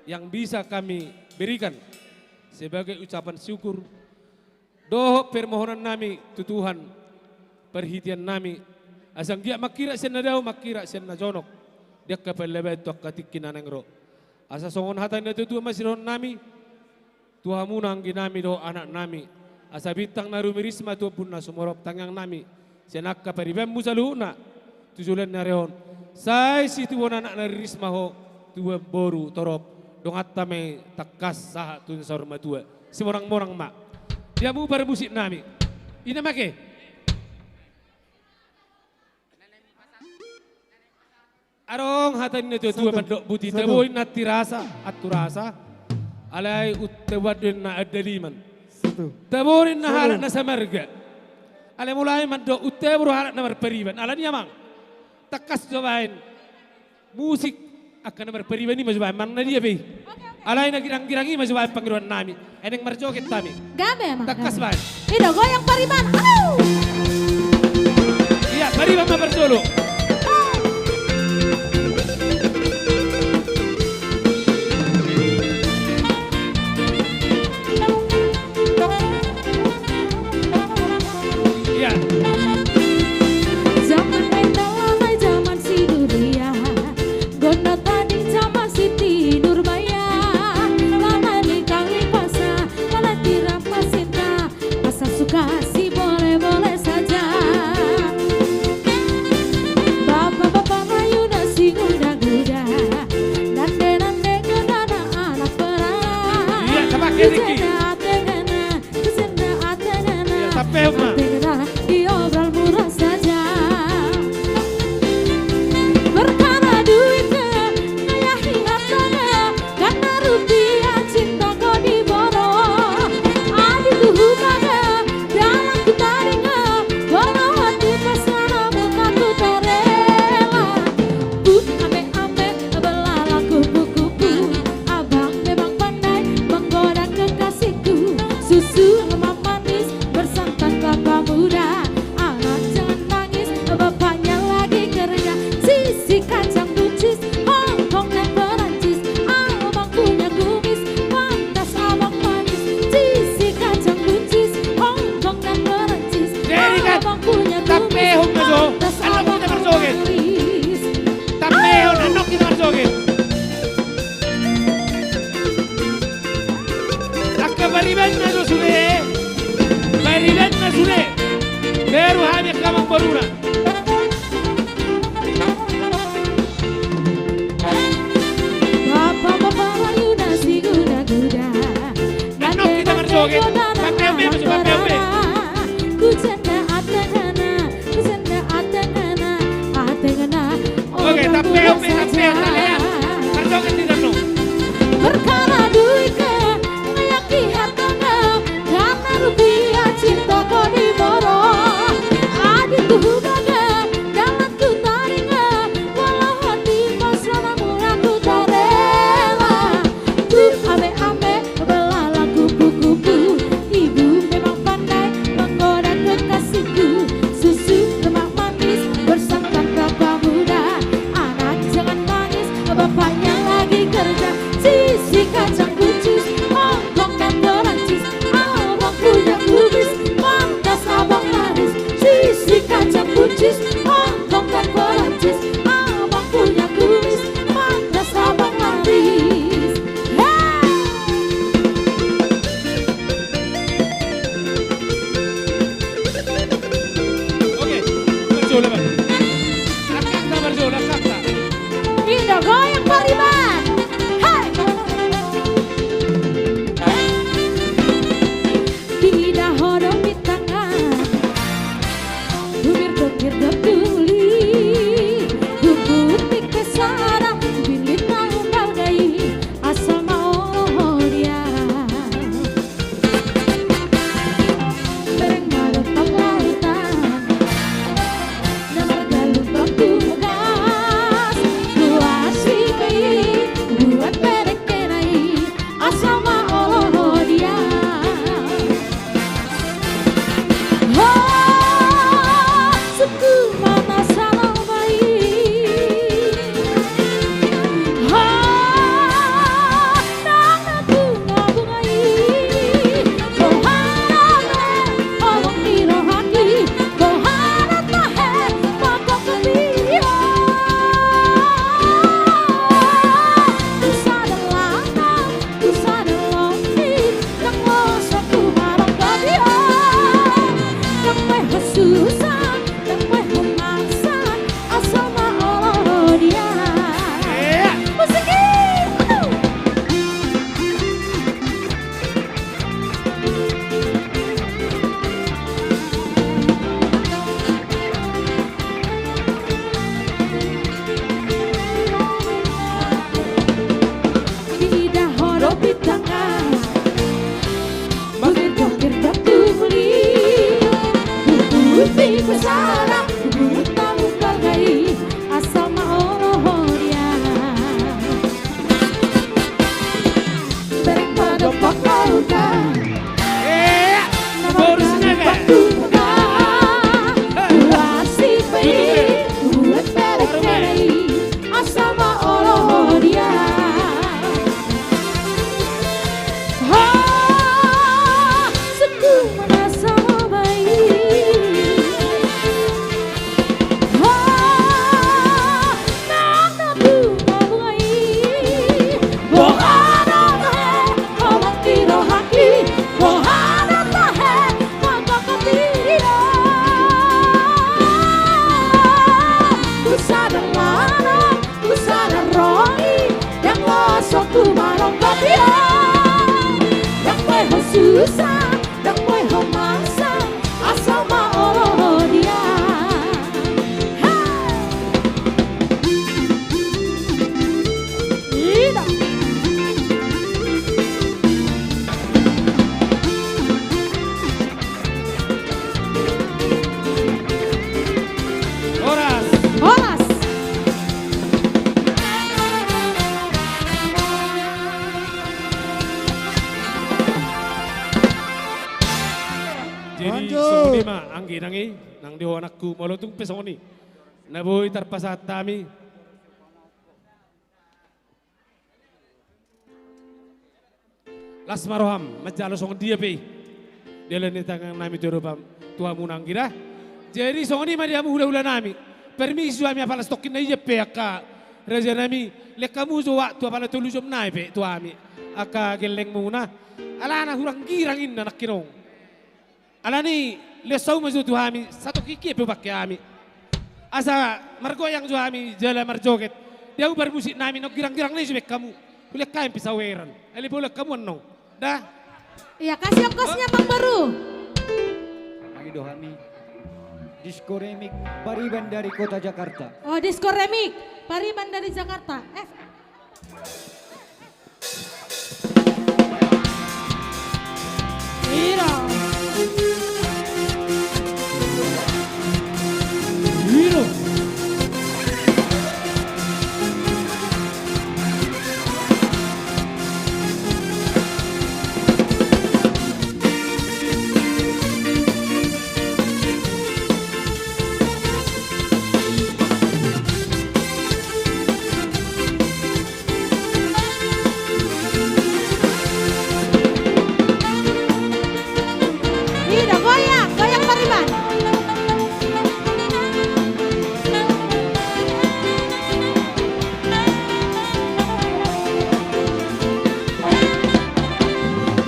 yang bisa kami berikan sebagai ucapan syukur dohot permohonan nami tu Tuhan, parhitean nami, asa anggiat mangkirap sian na dao, mangkirap sian na jonok di angka pallabaen tu angka tingki na naeng ro. Asa songon hata ni natuatua ma sidohonon nami tu hamuna anggi nami dohot anak nami, asa bintang na rumiris ma tu ombun na sumorop, tangiang nami sian angka paribanmu saluhutna tu joloan ni ari on. Sai situbuan anak na riris ma ho, tubuan boru torop, donganta ma i tangkas sahat tu na saur matua. Simonang-monang ma. Di hamu parmusik nami. Ina ma ke. Adong hata ni natuatua, satu, mandok buti, satu. Tabo ninna antirasa, anturasa. Alai taboan do ninna andaliman. Satu. Tabo ninna, satu, halak na samarga. Alai molo ahu mandok, tabo do halak na marpariban. Alani i, amang, tangkas jo baen musik angka na marpariban i ma jo baen, manang na dia pe i. Oke, oke. Alai na girang-girang i ma jo baen pangidoan nami. Ai naeng marjoget hami. Gabe, amang. Tangkas baen. Ido, goyang pariban. Au! Ia, pariban ma parjolo. Ia. Jaman na indalan, jaman si Nuria. Gondang tading jaman si Tinurbaya. Lala ni kami pasa, lala tiram pasinta. Asa suka si boleh-boleh saja. Bapak-bapak rayu na si muda-muda. Nande-nande godana anak perang. Ia, coba, Riki. Di jenda atengana, di jenda atengana. Ia, sampai, Ma. Atengana, diobral murah saja. Perkara duit, na ya ingat sana. Karena rupiah cintaku diborong. Adi ku hubaga, dalan ku taringot. Walau hati pasana, muka ku tak rela. Pun ame-ame, belalang kupu-kupu. Abang memang pandai menggoda kekasihku. Susu lemah manis bersantan kelapa Jo. Songon i ma anggi nang i, nang di ho anakku, molo tung pe songon i na boi tarpasahat hami. Las ma roham manjalo songon dia pe i. Dialani tangan nami tu adopan tu hamu nanggi da. Jadi songon i ma di hamu hula-hula nami. Permisi hami apala satongkin na ia pe angka raja nami. Lehon hamu jo waktu apala tolu jom nai pe tu hami angka gellengmuna. Alana hurang girang inna nangkin on. Alani, lehon hamu ma jo tu hami, satongkin pe hubangke hami. Asa margoyang jo hami, jala marjoget. Di hamu parmusik nami, nunga girang-girang nai jo baen hamu. Hulehon hami pe saweran. Ale bola hamu annon. Da. Iya, kasih ongkosnya, Bang Baru. Kami do hami. Disco Remix, Pariban dari Kota Jakarta. Oh, Disco Remix, Pariban dari Jakarta. Eh. Ida, goyang, goyang Pariban.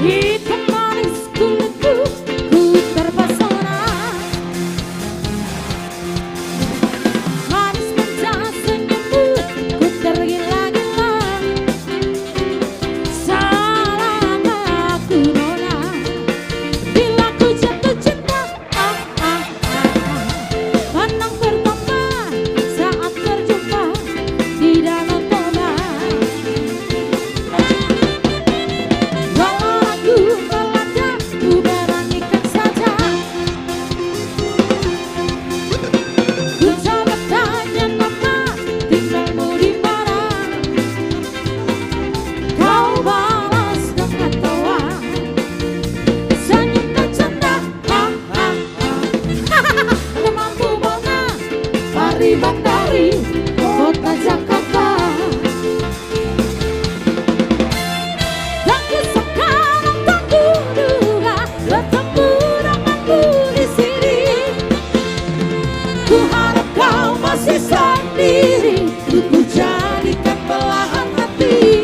Hitam manis kulitku, ku terpesona. Manis manja senyummu, ku tergila-gila. Salahkah aku, nona, bila ku jatuh cinta? Ah, ah, ah, ah. Pandang pertama saat berjumpa di Danau Toba. Walau ragu melanda, ku beranikan saja. Ku coba tanya nama, tinggalmu di mana? Kau balas dengan tawa, senyum dan canda. Ha, ha, ha. Rumahmu mana? Pariban dari Kota Jakarta. Tak kusangka, tak kuduga bertemu denganmu di sini. Ku harap kau masih sendiri, ku jadikan belahan hati.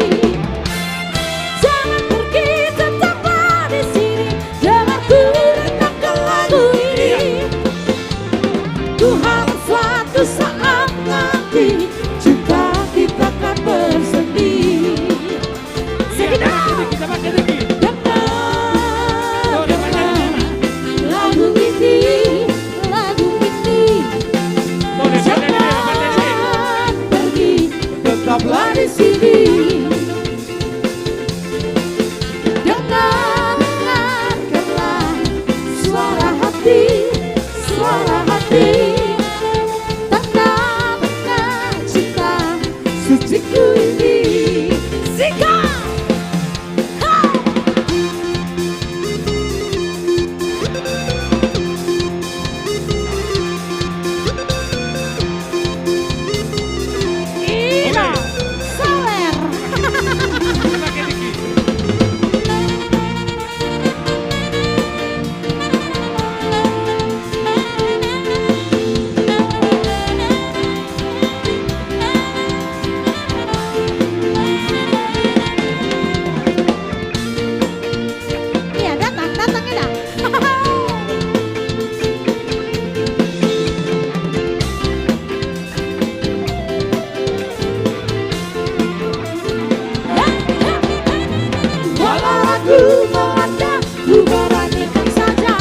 Jangan pergi, tetaplah di sini, dengar ku rentangkan lagu ini. Ku harap suatu saat nanti cinta kita kan bersemi. Sedikit. Dengar, dengar lagu ini, lagu ini. Jangan pergi, tetaplah di sini. Dengar, dengarkanlah suara hati, suara hati. Tanda-tanda cinta suciku ini. Sikat! Ha! Ida, sawer. Iya, datang, datang, Ida. Walau ragu melanda, ku beranikan saja.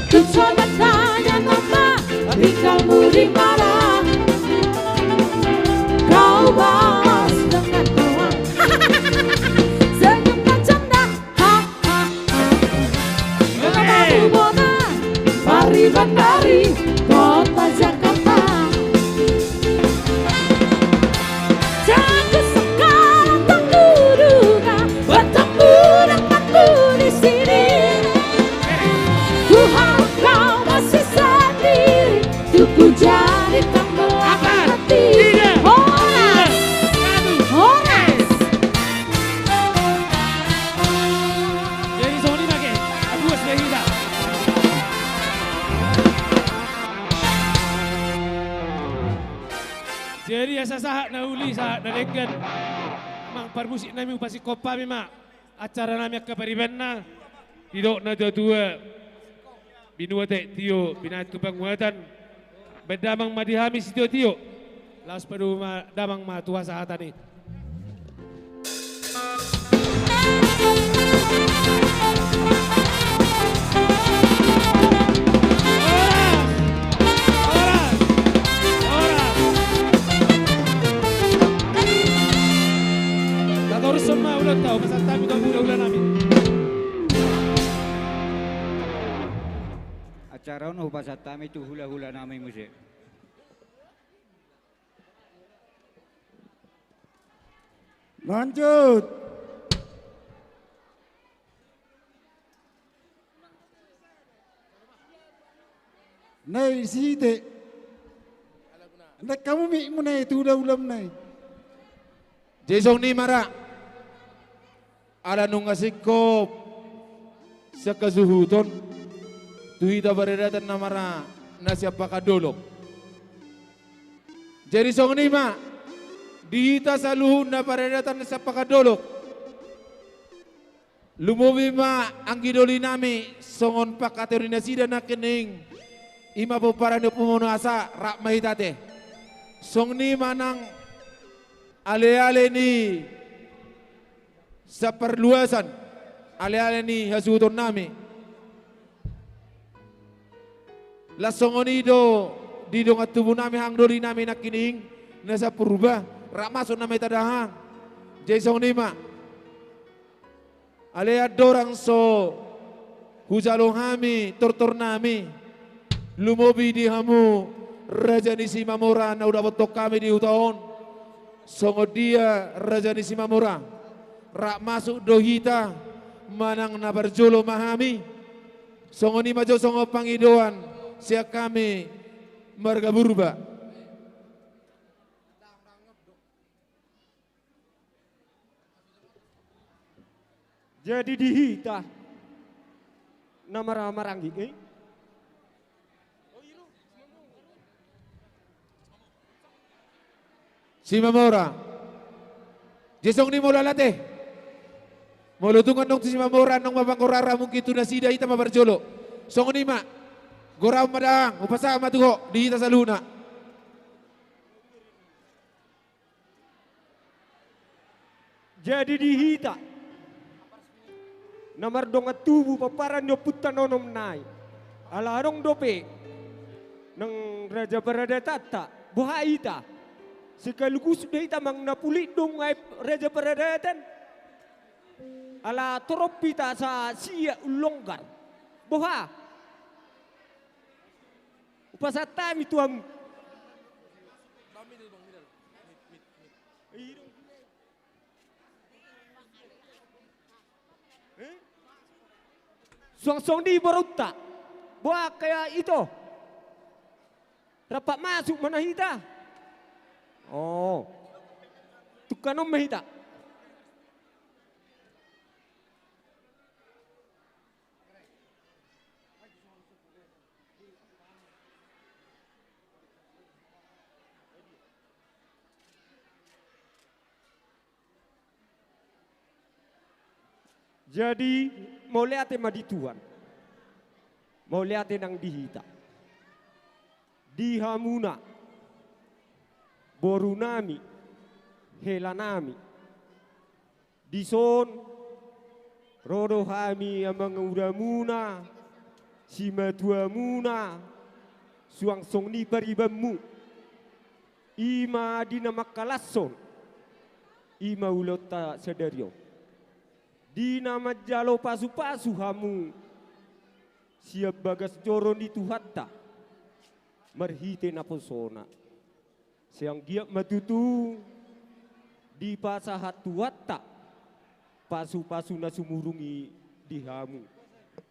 Ku coba tanya nama, tinggalmu di mana? Kau balas dengan tawa, senyum dan canda. Ha, ha, ha. Rumahmu mana? Pariban dari Kota Jakarta. Tak kusangka, tak kuduga bertemu denganmu di sini. Sahat na uli, sahat na denggan. Amang parmusik nami, hupasingkop hami ma acara nami angka paribanna. Didok na tuatua, binua taek tio, binahen tu panguatan. Baen damang ma di hami sitiotio. Laos padomu ma damang ma tu hasahatan i. Horas! Horas! Horas! Tatorushon ma ulaonta, hupasahat hami tu hulahula nami. Acara on hupasahat hami tu hulahula nami muse. Lanjut. Nai sihite. Nai hamu mikmu nai tu hulahula nami. Jadi songon i ma ra. Ala nunga singkop sian hasuhuton tu hita paradatan na mara na sian Pakandolok. Jadi songon i ma di hita saluhutna paradatan na sian Pakandolok. Lumobi ma anggi doli nami songon pangkataion ni nasida nangkining i ma pomparan ni ompunta na asa, rap ma hita ate. Songon i ma nang aleale ni sian parluasan, aleale ni hasuhuton nami. Laos songon i do di dongan tubu nami, hang doli nami nangkining na sian Purba, rap masuk nama hita dahahang. Jadi songon i ma. Alai andorang so hujalo hami tortor nami, lumobi di hamu raja ni Simamora na hudapothon hami di huta on. Songon dia raja ni Simamora, rap masuk do hita manang na parjolo ma hami. Songon i ma jo songon pangidoan sian hami marga Purba. Jadi di hita na mara-, maranggi, eh? Simamora. Jadi songon i molo alate. Molo tung adong tu Simamora, adong ma panggorara mungkin tu nasida, hita ma parjolo. Songon i ma. Gorahon ma dahahang, hupasahat ma tu ho, di hita saluhutna. Jadi di hita na mardongan tubu pomparan ni ompunta na onom nai, ala adong dope nang raja paradatanta, boha hita? Sekaligus do hita manang na pulik do nunga i raja paradatan. Ala torop hita asa sia umlonggar. Boha? Hupasahat hami tu hamu. Suang songon i borunta. Boha angka ito? Rap masuk ma na hita. Oh. Tungkan on ma hita. Jadi, mauliate ma di Tuhan. Mauliate nang di hita. Di hamuna, boru nami, hela nami. Dison, ro do hami amangudamuna, simatuamuna, suang songon i paribanmu. I ma di na mangkalashon, i ma ulaonta sadari on. Di na manjalo pasupasu hamu, sian bagas joro ni Tuhanta, marhite naposona. Sai anggiat ma tutu dipasahat Tuhanta pasupasu na sumurung i di hamu,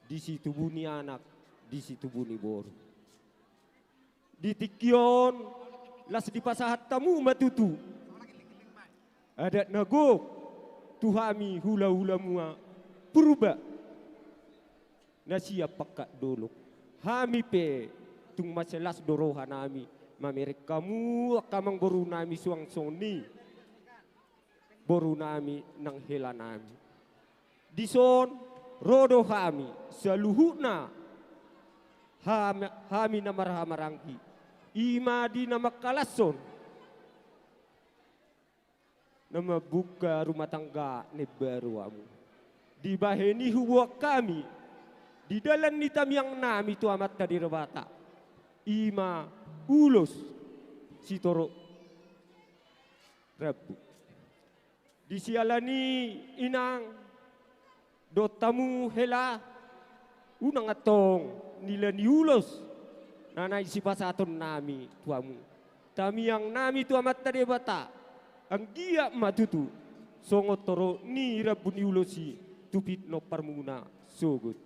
di situbu ni anak, di situbu ni boru. Di tingki on, laos dipasahat hamu ma tutu adat na gok tu hami hulahulamuna Purba na sian Pangkat Dolok. Hami pe tung mansai las do roha nami Mamereng hamu angka amangboru nami suang songon i, boru nami nang hela nami. Dison ro do hami saluhutna, ham-, hami na marhahamaranggi, i ma di na mangkalashon, na mambuka rumah tangga na imbaru hamu. Dibahen i huboan hami di dalan ni tangiang nami tu Amanta Debata, i ma ulos sitorop rambu. Di siala ni i, inang dohot hamu hela, unang antong nilala ni ulos na naeng sipasahaton nami tu hamu. Tangiang nami tu Amanta Debata, anggiat ma tutu songon torop ni rambu ni ulos i tu pinompar muna sogot.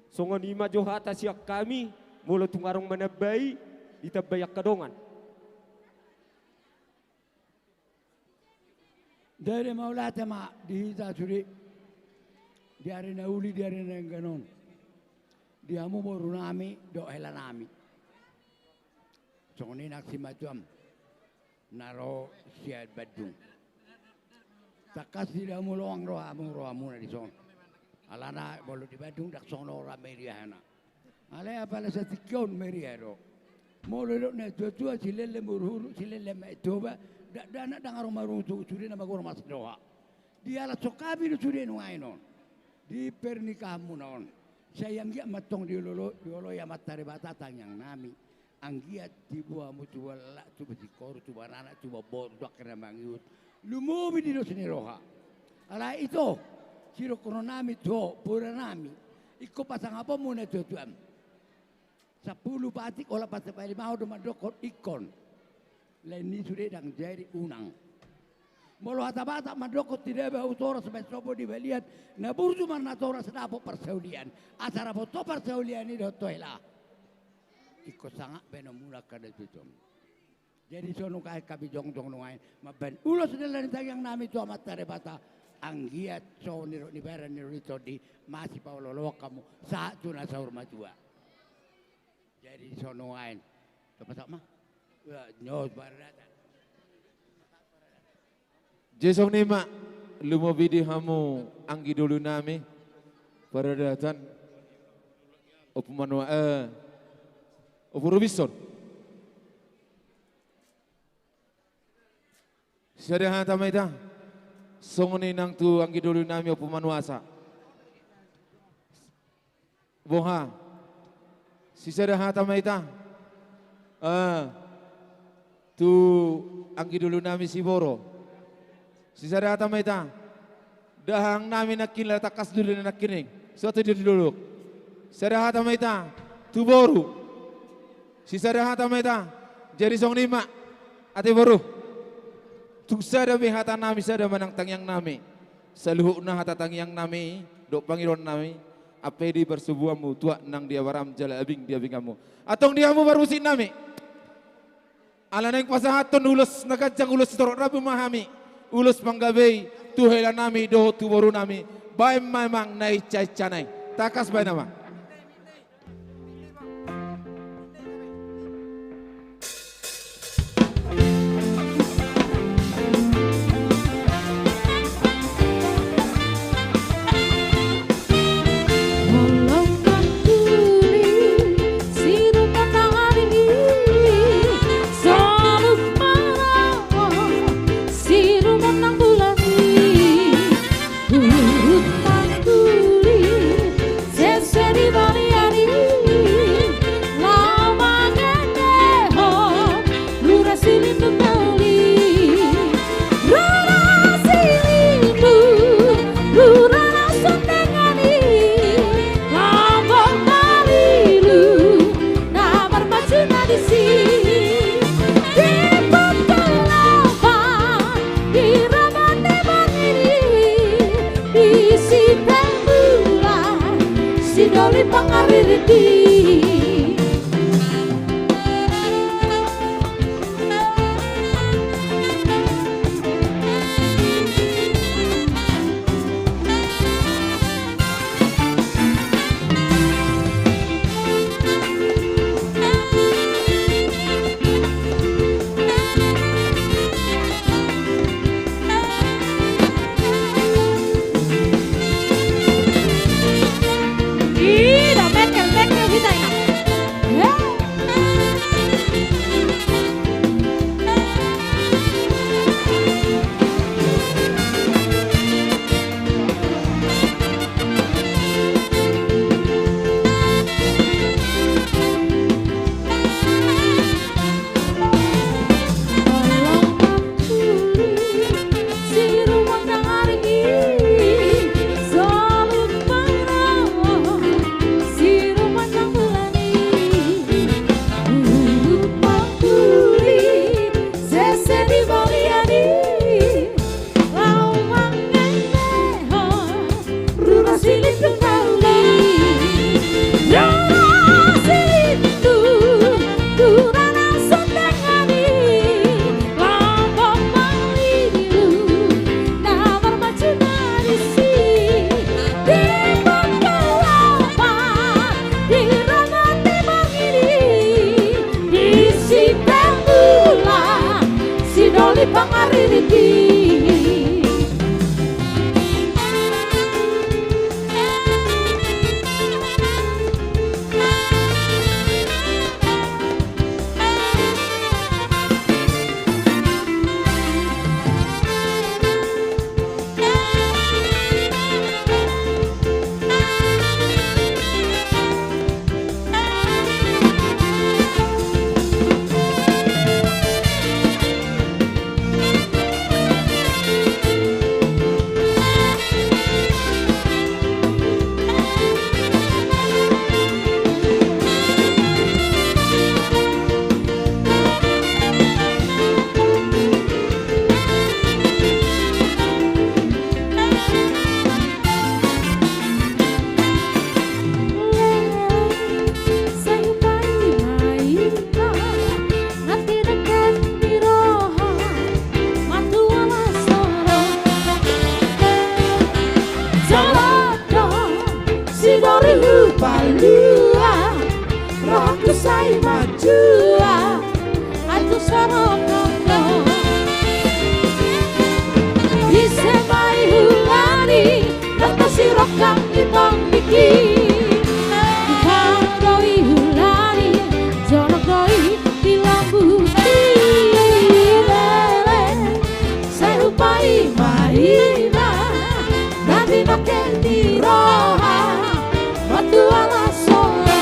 Songon i ma jo hata sian hami, molo tung adong manambai, ditambai angka dongan. Jadi mauliate ma di hita sude, di ari na uli, di ari na denggan on, di hamu boru nami dohot hela nami. Songon i nang simatuam na ro sian Bandung. Tangkas di hamu loang rohamu, rohamuna dison. Alana molo di Bandung ndang songon on rame riahana. Alai apala satingki on meriah do. Molo didok natuatua, silele ma uruhuru, silele ma i Toba, dakdanak ndang adong marungu tu sude na magora masidoha. Diala songkapi do sude nuaeng on di pernikahanmuna on. Sai anggiat ma antong dioloi, dioloi Amanta Debata tangiang nami. Anggiat tibu hamu tubu halak, tubu singkoru, tubu baranak, tubu boru, tu angka na mangihut, lumobi di dos ni roha. Alai ito, sidohonon nami tu ho, poda nami, ingkon pasangaponmu natuatuam. Sampulu patik olat patik palimaon do mandokkon ingkon. Lain ni sude ndang jadi unang. Molo hata Batak mandokkon, tidak bau toras baen sopo di balian, na burju marnatoras dapot parsaulian. Asa dapot ho parsaulian i dohot ho hela, ingkon sangap baenonmuna angka natuatuam. Jadi songon i hami jongjong nuaeng mambahen ulos na nilala ni tangiang nami tu Amanta Debata, anggiat songon nidok ni baran, nidok ni tondi, masipaolooloan hamu sahat tu na saur matua. Jadi songon i nuaeng. Tapasahat ma. Ya, nyos paradaton. Jadi songon i ma, lumobi di hamu anggi doli nami, paradaton. Ompu Manua, eh, Ompu Robinson. Sisada hata ma hita. Songon i nang tu anggi doli nami Ompu Manuasa. Boha. Sisada hata ma hita. Eh, tu anggi doli nami Siboro. Sisada hata ma hita. Dahahang nami nangkin, ala tangkas do di nangkining. Suatu di dolok. Sada hata ma hita tu boru. Sisada hata ma hita. Jadi songon i ma. Ate boru. Tung sada be hata nami, sada ma nang tangiang nami. Saluhutna hata tangiang nami dohot pangidoan nami, ampe di parsubuanmu tuat nang di abaram jala abing di abinganmu. Antong di hamu parmusik nami. Ala naeng pasahathon ulos na ganjang, ulos sitorop rambu ma hami, ulos panggabei tu hela nami dohot tu boru nami. Baen ma amang na insainsa nai. Tangkas baen amang. Huhut tangguli sese di balian i, laho mangendehon lura silindung doli. Lura silindung, lura na sondengan i, lambok na lilu na marpasu na disi. Di pongki lamban, di raban ni bangin i, di sipel bulan, sidoli pangaririti. Sidori hupalua, rohangku sai manjua, ai tung so rongkong do. Ise ma i hulani, nang tasi rongkang i pambingki. Hau do i hulani, jonok do i di lambungki. Lele, sai hupaima-ima na tinoke ni roha, martua las olo.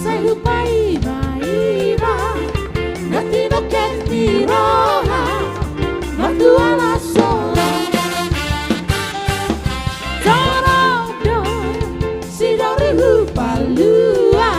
Sai hupaima-ima na tinoke ni roha, martua las olo. Jonok do sidori hupalua.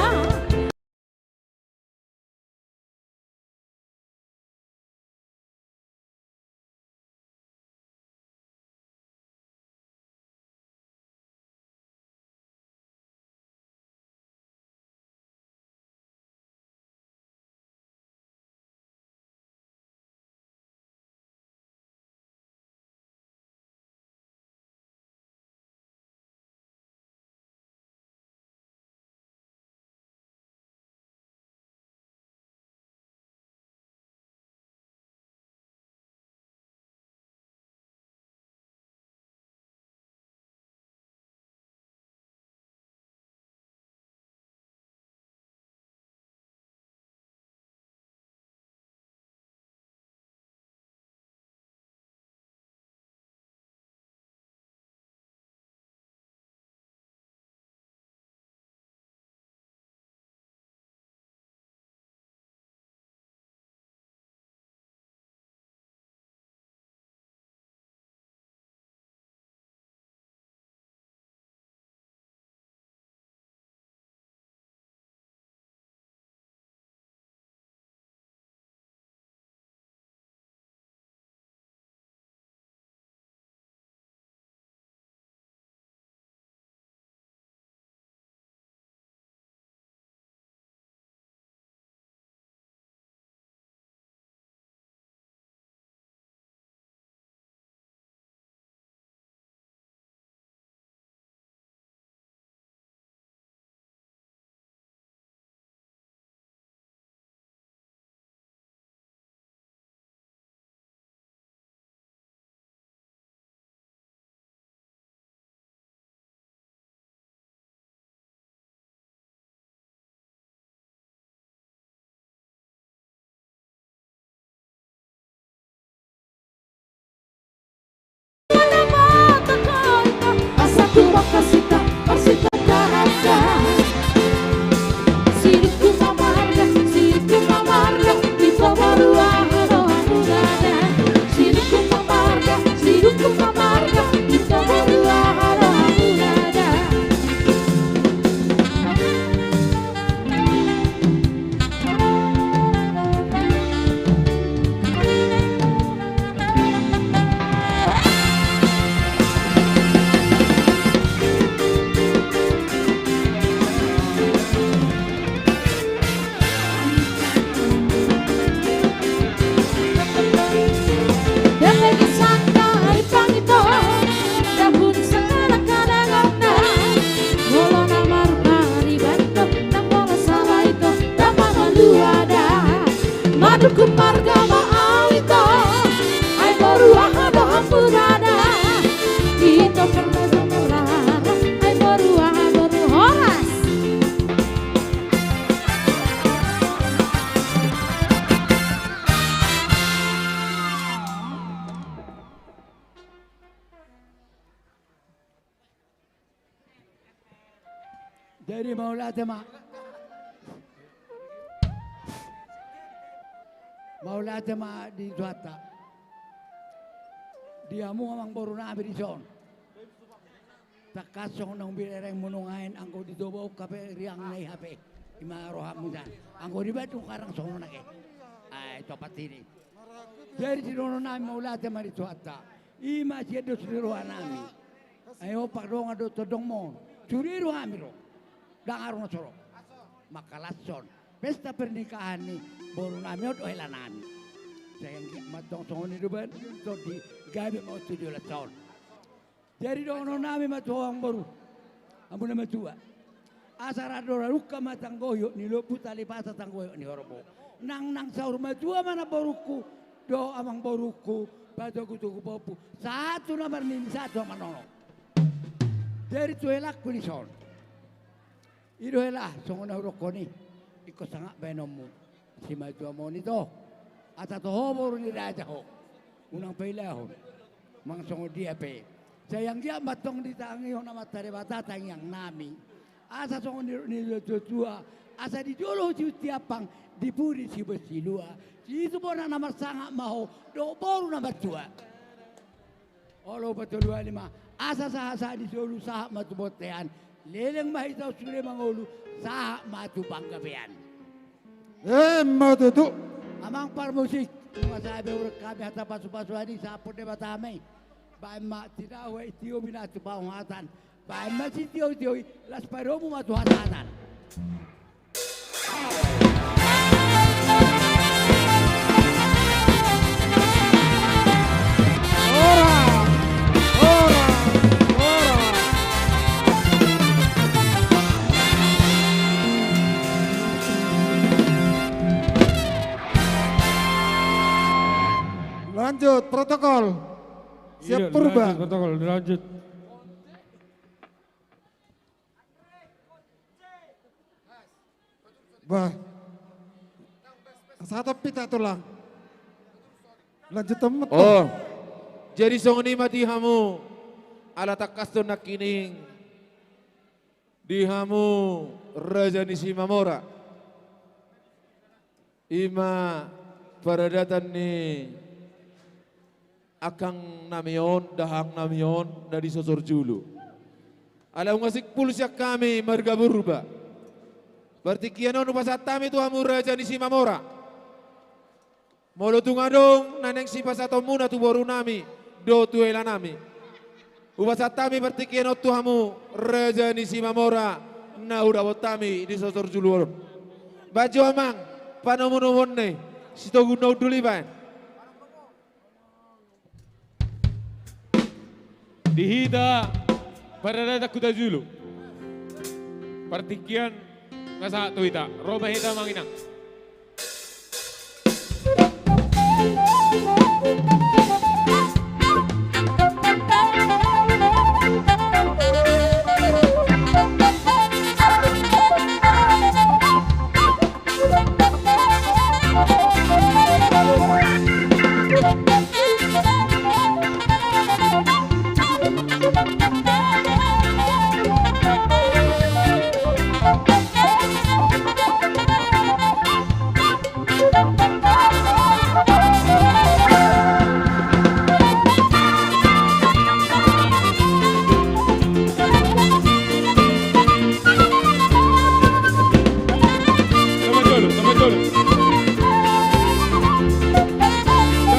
Madukun marga ma au ito, ai boru aha do hamu dada. Ito permesa merara, ai boru aha boru horas. Jadi mauliate ma. Mauliate ma di Tuhanta. Di hamu amangboru nami dison. Tangkas songon na umbilereng munung ain anggo di Toba ungkap pe riang na i hape. Ima rohamu jan. Anggo di Bandung karang songon nangke. Ai topat ini. Jadi sidohonon nami mauliate ma di Tuhanta. Ima sian dos ni roha nami. Ai ompak dongan do tondong mon. Suri rohami ro. Ndang adong na so ro. Mangkalashon pesta pernikahan ni boru nami on dohot hela nami. Sai anggiat ma tong songon i do baen tondi gabe ma on tu joloan on. Jadi dohonon nami ma tu ho amangboru. Hamu na matua. Asa ra do ra dungka ma tanggoyok ni lombu tali pasa tanggoyok ni horbo. Nang nang saur matua ma namborungku dohot amangborungku patogutogu pahompu. Sahat tu na marnini sahat tu na marnono. Jadi tu helangku dison. I do hela songon na hudokkon i. Ingkon sangap baenonmu. Simatua ma on ito. Asa toho boru ni raja ho. Unang pailahon. Manang songon dia pe. Sai anggiat ma tong ditangihon Amanta Debata tangiang nami. Asa songon ni, ni tuatua. Asa di jolo ho siunti ampang, di pudi siboan silua. Situtu bona na marsangap ma ho dohot boru na martua. Olo patoluhon i ma. Asa sahatsahat ni solu sahat ma tu bontean. Leleng ma hita sude mangolu sahat ma tu panggabean. Emma tutu. Amang parmusik, nunga sae be hurang hami hata pasupasu i, sahat ma tu Debata ma i. Baen ma tinahu i tio bina tu pangohatan. Baen ma sitiotio i las padomu ma tu hasahatan. Ora, ora, ora. Lanjut protokol. Siap. Iya, Purba. Lanjut protokol, lanjut. Bah. Satu pita tulang. Lanjut temen. Oh. Jadi songon i ma di hamu. Ala tangkas do nangkining. Di hamu raja ni Simamora. Ima paradatan ni angkang nami on, dahahang nami on, na di sosor julu. Ala nunga simpul sian hami marga Purba. Partingkian on hupasahat hami tu hamu raja ni Simamora. Molo tung adong na naeng sipasahatonmuna tu boru nami, dohot tu hela nami. Hupasahat hami partingkian on tu hamu raja ni Simamora, na hudapot hami di sosor julu on. Baen jo amang, panomunomuon ni sitogu na hundul i baen. Di hita paradatan Hutajulu. Partingkian na sahat tu hita. Ro ma hita amang inang.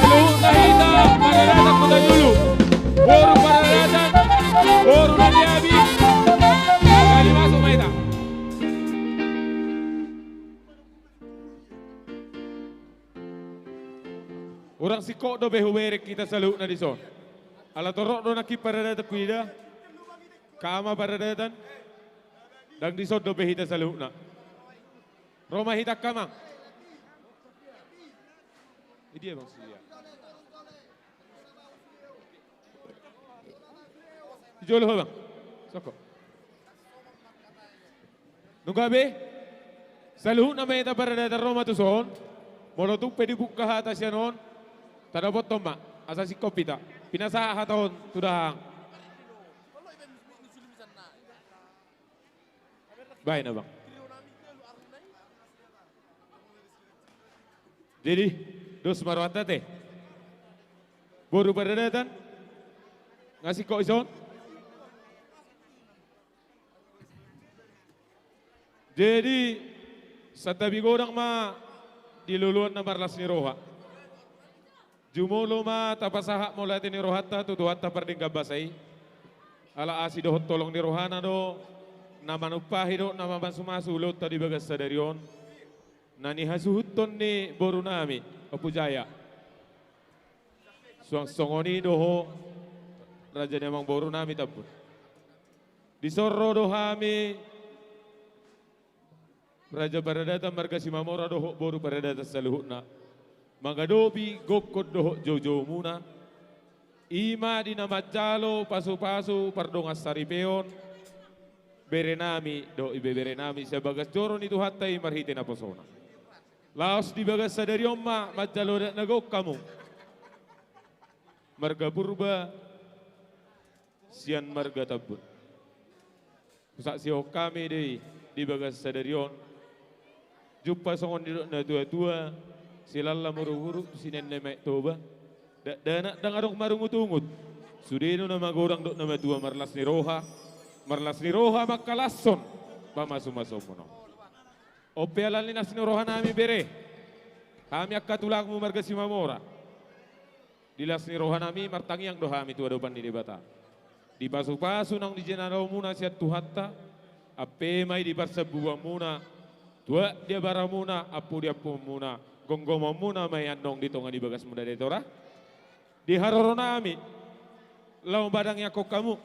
Saluhutna hita paradatan Hutajulu. Boru paradatan, boru na di abi. Jadi masuk ma hita. Hurang singkop dope hubereng hita saluhutna dison. Ala torop do nangkin paradatan huida. Hamu ma paradatan. Ndang dison dope hita saluhutna. Ro ma hita amang. Idia bang sia. Di jolo ho bang. Soko. Nunga be. Saluhutna ma hita paradatan ro ma tuson. Molo tung pe dibuka hata sian on, tadapothon ma. Asa singkop hita. Pinasahat hata on tu dahahang. Olo, ibaen musik ni suli misalna. Baen, Abang. Jadi, dos ma rohanta, ate. Boru paradaton, nga singkop dison. Jadi, santabi godang ma di loloan na marlas ni roha. Jumolo ma tapasahat mauliate ni rohanta tu Tuhanta pardenggan basa i. Ala asi dohot holong ni rohana do na manumpahi dohot na mamasumasu ulaonta di bagas sadari on, na nihasuhuthon ni borunami Ompu Jaya. Suang songon i do ho, raja ni amangborunami Tambun. Dison ro do hami, raja paradaton marga Simamora dohot boru paradaton saluhutna, mangadopi gokhon dohot joujoumuna, i ma di na manjalo pasupasu pardongan saripeon berenami dohot ibeberenami sian bagas joro ni Tuhanta i marhite naposona. Laos di bagas sadari on ma manjalo adat na gok hamu, marga Purba sian marga Tambun. Husaksihon hami do i di bagas sadari on. Jumpa songon nidok natuatua, silala muruk-uruk tu sian na maet Toba. Dakdanak ndang adong marungutungut. Sude do na magodang dohot na matua marlas ni roha. Marlas ni roha mangkalashon pamasumasuonmuna on. On pe ala ni las ni rohanami bere, hami angka tulangmu marga Simamora, di las ni rohanami martangiang do hami tu adopan ni Debata. Dipasupasu naung dijalo hamuna sian Tuhanta, ampe ma i di parsambubuanmuna, tuak di abaramuna, ampu di ampuonmuna, gomgomonmuna ma i annon di tonga ni bagasmuna da i, Tora. Di haroronami laho mandangiangkon hamu,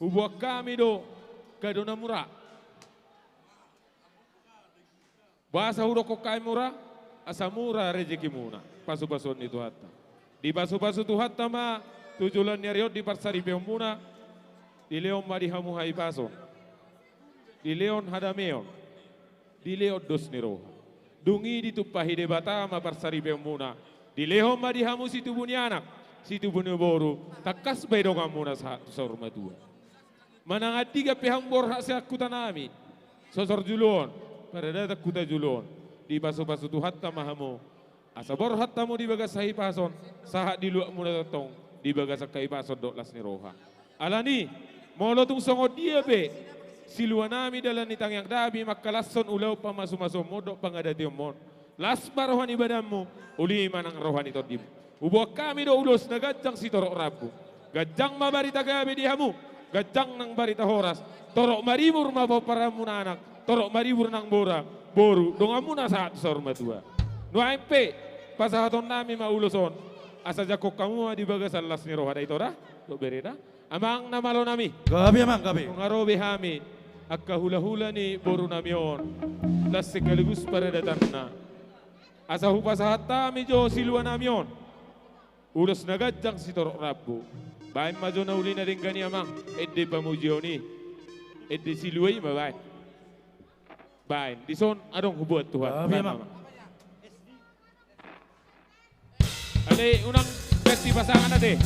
huboan hami do kado na mura. Boasa hudokkon hami mura? Asa mura rejekimuna, pasupasuon ni Tuhanta. Dipasupasu Tuhanta ma tu joloan ni ari on di parsaripeonmuna, dilehon ma di hamu hahipason, dilehon hadameon, dilehon dos ni roha. Dung i ditumpahi Debata ma parsaripeonmuna, dilehon ma di hamu situbu ni anak, situbu ni boru, tangkas ma i donganmuna sahat tu saur matua. Manang andigan pe hamu borhat sian hutanami, sosor julu on, paradaton huta julu on, dipasupasu Tuhanta ma hamu, asa borhat hamu di bagas hahipason, sahat di luatmuna tongtong di bagasan hahipason dohot las ni roha. Ala ni, molo tung songon dia pe siluanami dalan ni tangiang nami mangkalashon ulaon pamasumasuonmon dohot pangadationmon, las ma roha ni badanmu, uli ma nang roha ni tondim. Huboan hami do ulos na ganjang sitorop rambu. Ganjang ma barita gabe di hamu, ganjang nang barita horas. Torop maribur ma pomparanmuna anak, torop maribur nang bora, boru, donganmuna sahat tu saur matua. Nuaeng pe, pasahatonnami ma ulos on, asa jangkon hamu ma di bagasan las ni roha da i, Tora dohot berena. Amang na malonami. Gabe, Amang, gabe. Nunga ro be hami, angka hulahula ni borunami on, las sekaligus paradatanna. Asa hupasahat hami jo siluanami on ulos na ganjang sitorop rambu. Baen ma jo na uli na denggan i, Amang, ende pamujion i, ende silua i ma baen. Baen, dison adong huboan Tuhan. Gabe, Amang. Baen, Amang. Ale, unang ganti pasangan ate.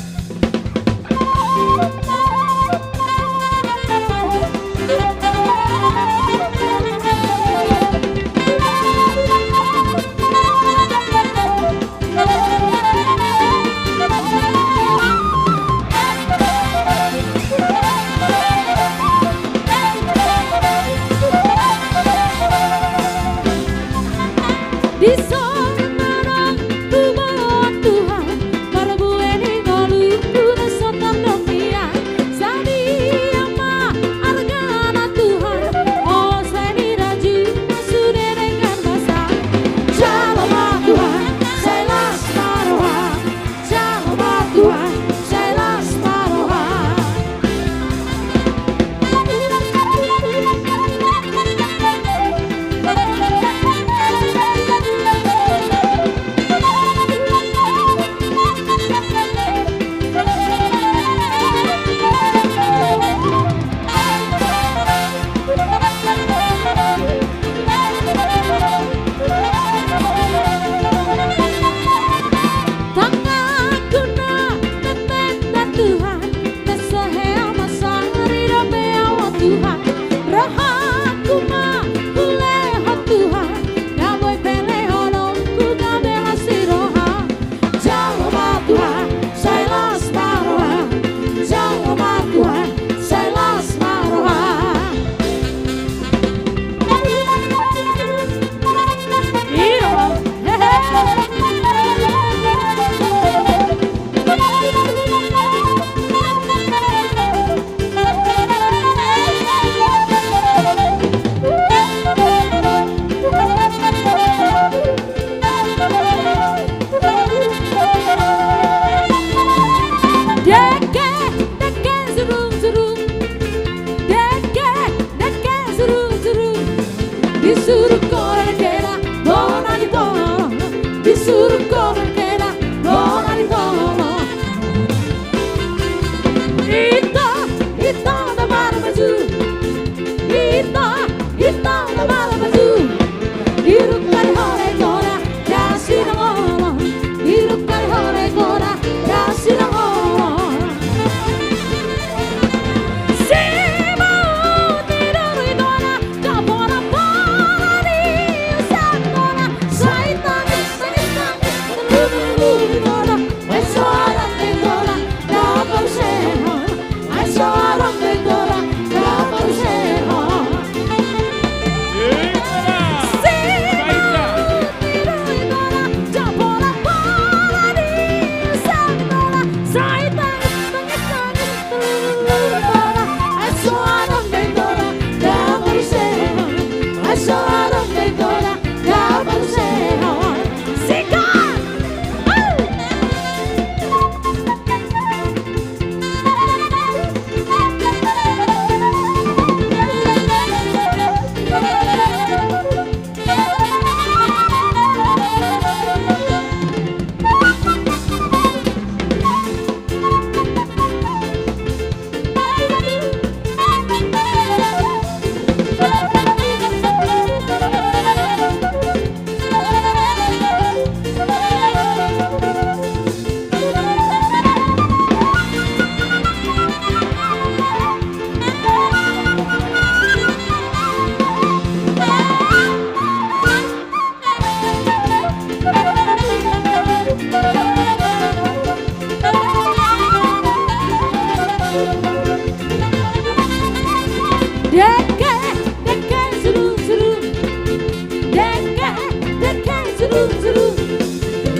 Dison ma nang huboan Tuhan, marbue ni ngolungku na so tardok hian. Sadia ma argana Tuhan, olo sai nirajum sude denggan basa. Jalo ma Tuhan, sai las ma roha. Jalo ma Tuhan, sai las ma roha.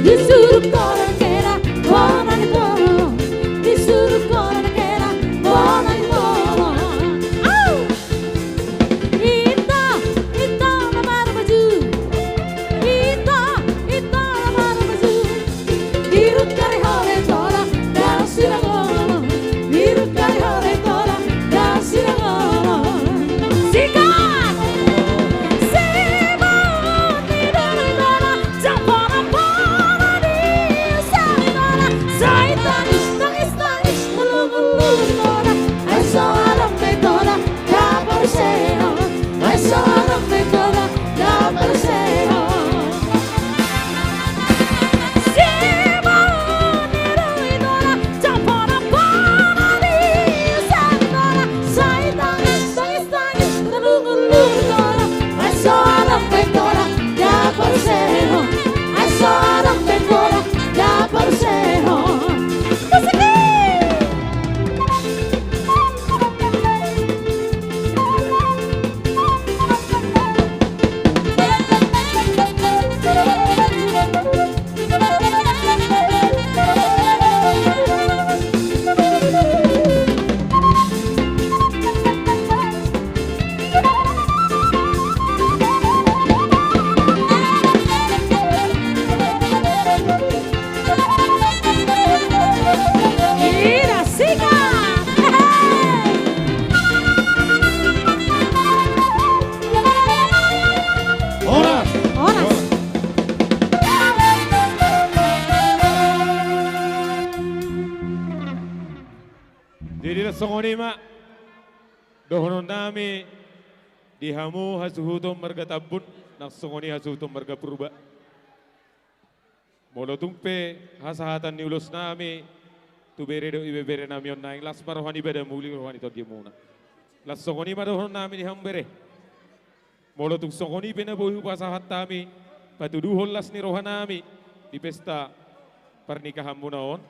Di suruk kona kena bona ni bona. Di suruk kona kena bona ni bona. Au! Ita, ita na marmaju. Ita, ita na marmaju. Di rukari hore tola da sirangolo. Di rukari hore tola da sirangolo. Sikat! Sibat! Di dori tola, jampana pala di sari tola. Sai tangis, tangis, tangis, mulu, mulu tola. Ai so adong be tola, da parsehon. Ai so adong be tola, da parsehon. Horas. Horas. Jadi, laos songon i ma dohonon nami di hamu hasuhuton marga Tambun, nang songon i hasuhuton marga Purba. Molo tung pe hasahatan ni ulos nami tu bere dohot ibebere nami on, naeng las ma roha ni badanmu, uli roha ni tondimuna. Laos songon i ma dohonon nami di hamu bere. Molo tung songon i pe na boi hupasahat hami patuduhon las ni roha nami di pesta parnikahanmuna on,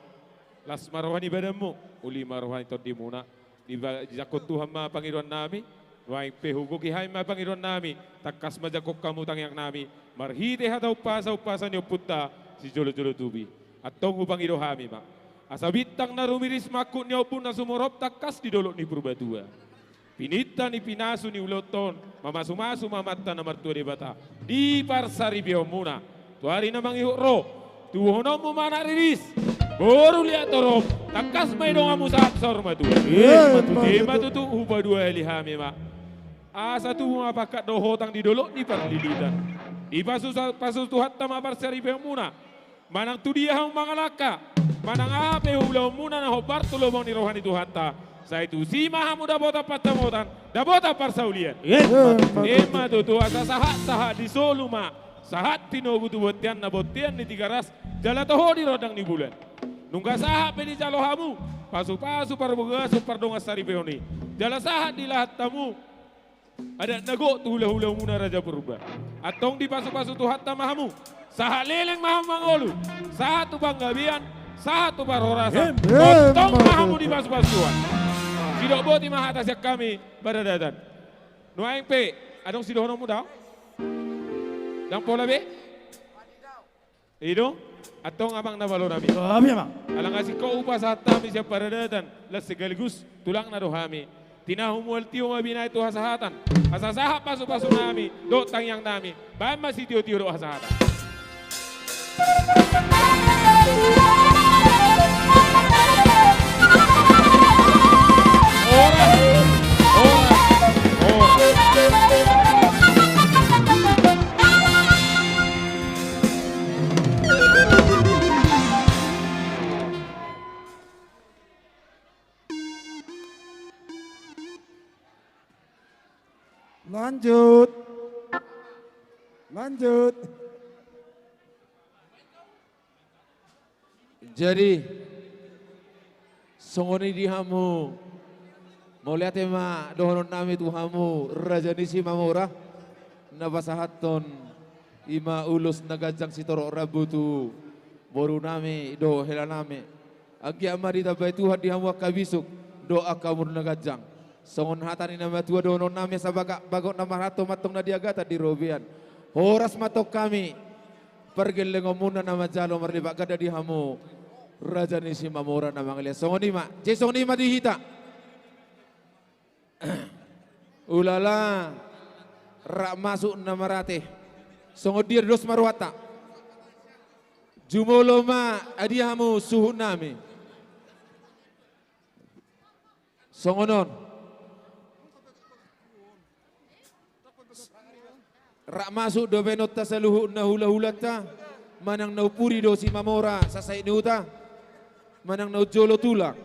las ma roha ni badanmu, uli ma roha ni tondimuna. Diba-, dijangkon Tuhan ma pangidoan nami. Nuaeng pe hugohi hami ma pangidoan nami, tangkas ma jangkon hamu tangiang nami, marhite hata umpasa-umpasa ni ompunta sijolo-jolo tubi. Antong hupangido hami ma, asa bintang na rumiris mangkut ni ombun na sumorop tangkas di dolok ni Purbatua. Pininta ni pinasu ni ulaonta on, mamasu-masu ma Amanta na martua Debata di parsaripeonmuna. Tu ari na mangihut ro, tubuhononmu ma anak riris, boru liat torop, tangkas ma i donganmu sahat saur matua. Emma tutu. Emma tutu, hupaduahali hami ma. Asa tubu ma pangkat dohot hotang di dolok ni parlilitan. Dipasu-, pasu Tuhanta ma parsaripeonmuna. Manang tu dia hamu mangalangka, manang aha pe ulaonmuna na hombar tu lobang ni roha ni Tuhanta, sai tusi ma hamu dapotan pansamotan, dapotan parsaulian. Emma tutu. Emma tutu, asa sahat-sahat ni solu ma, sahat tinogu tu bontean na bontean ni Tigaras, jala toho di rondang ni bulan. Nunga sahat pe dijalo hamu pasu-pasu parbagason pardongansaripeon i, jala sahat dilahat hamu adat na gok tu hula-hulamuna Raja Purba. Antong dipasu-pasu Tuhanta ma hamu, sahat leleng ma hamu mangolu, sahat tu panggabean, sahat tu parhorasan. Em, em, tongtong ma hamu dipasu-pasu Tuhan. Sidok boti ma hata sian hami paradaton. Nuaeng pe, adong sidohononmu, daong? Ndang pola be? I do, antong amang na malo nami. Gabe, amang. Ala nga singkop hupasahat hami sian paradaton, las sekaligus tulangna do hami. Tinahu mual tio ma binahen tu hasahatan, asa sahat pasu-pasu nami dohot tangiang nami, bahen ma sitio-tio dohot hasahatan. Horas, horas, horas. Lanjut. Lanjut. Jadi, songon i di hamu, mauliate ma dohonon nami tu hamu, raja ni Simamora, na pasahathon i ma ulos na ganjang sitorop rambu tu boru nami dohot hela nami. Anggiat ma ditambai Tuhan di hamu angka bisuk dohot angka umur na ganjang. Songon hata ni na matua dohonon nami, asa bagak bagot na marhalto ma antong na di agatan di robean. Horas ma antong hami pargellengonmuna na manjalo marlipat ganda di hamu raja ni Simamora na mangalean. Songon i ma, jadi songon i ma di hita. Ulala, rap masuk na marate. Songon dia dos ma rohanta. Jumolo ma, adia hamu suhutnami. Songon on. Rap masuk do baenonta saluhutna hulahulanta, manang na umpudi do Simamora sasaithuta, manang na unjolo tulang.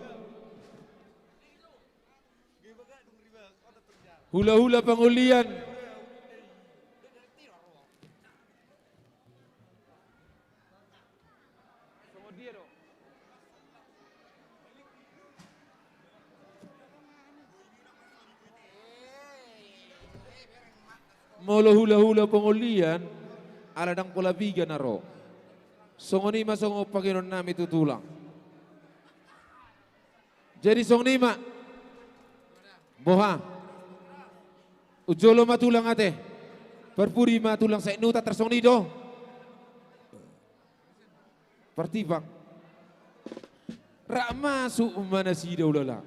Hulahula pangolian. Molo hulahula pangolian, ala ndang pola piga na ro. Songon i ma songon pangidoannami tu tulang. Jadi songon i ma. Boha. Unjolo ma tulang ate. Parpudi ma tulang saithuta, tarsongon i do. Partipang. Rap masuk ma nasida ulala.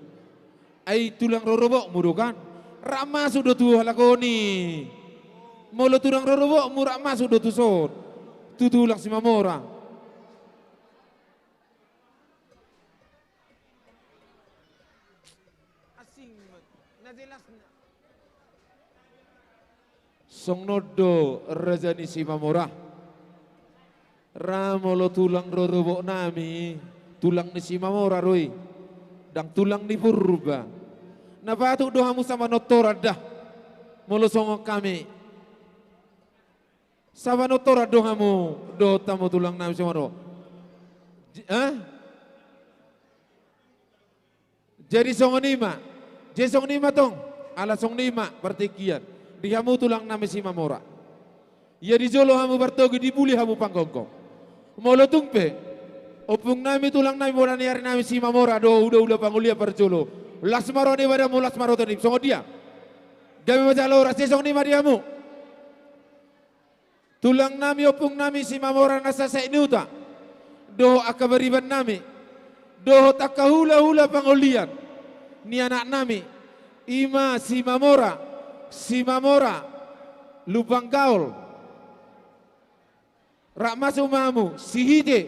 Ai tulang rorobotmu do kan. Rap masuk do tu halak on i. Molo tulang rorobotmu rap masuk do tuson. Tu tulang Simamora. Asing, na jelasna. Songon on do raja ni Simamora. Ra molo tulang rorobotnami, tulang ni Simamora do i. Ndang tulang ni Purba. Na patut do hamu samanontoran da. Molo songon hami. Samanontoran do hamu dohot hamu tulangnami Simamora. J-, eh? Jadi songon i ma. Jadi songon i ma tong. Ala songon i ma partingkian. Di hamu tulangnami Simamora. Ia di jolo hamu partogi, di pudi hamu panggonggom. Molo tung pe ompungnami tulangnami bona ni arinami Simamora do hulahula pangolian parjolo. Las ma roha ni badanmu, las ma roha ni badanmu. Songon dia? Gabe ma jala horas, jadi songon i ma di hamu. Tulangnami, ompungnami Simamora na sasaithuta, dohot angka baribannami, dohot angka hulahula pangolian ni anaknami, i ma Simamora, Simamora Lumban Gaol. Rap masuk ma hamu, Sihite,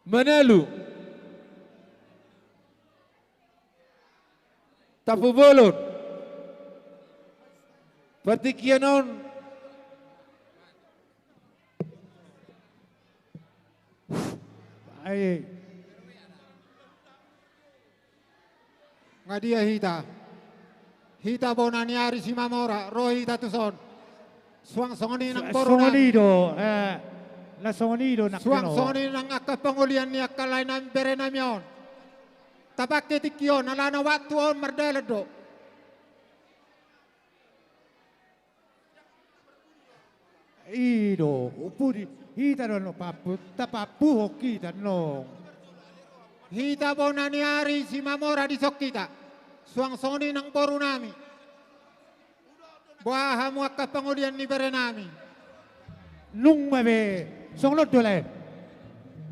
Manalu, Tampubolon. Partingkian on. Ai. Nga dia hita? Hita bona ni ari Simamora, ro hita tuson. Suang songon i nang boru nami. Songon i do, eh, na songon i do nang keno. Suang songon i nang angka pangolian ni angka lae nami, bere nami on. Tapangke tingki on, alana waktu on mardalan do. I do, umpudi, hita do annon pampu, tapampuhon hita annon. Hita bona ni ari Simamora dison hita. Suang songon i nang boru nami. Boha hamu angka pangolian ni bere nami? Nunga be, songon on do lae.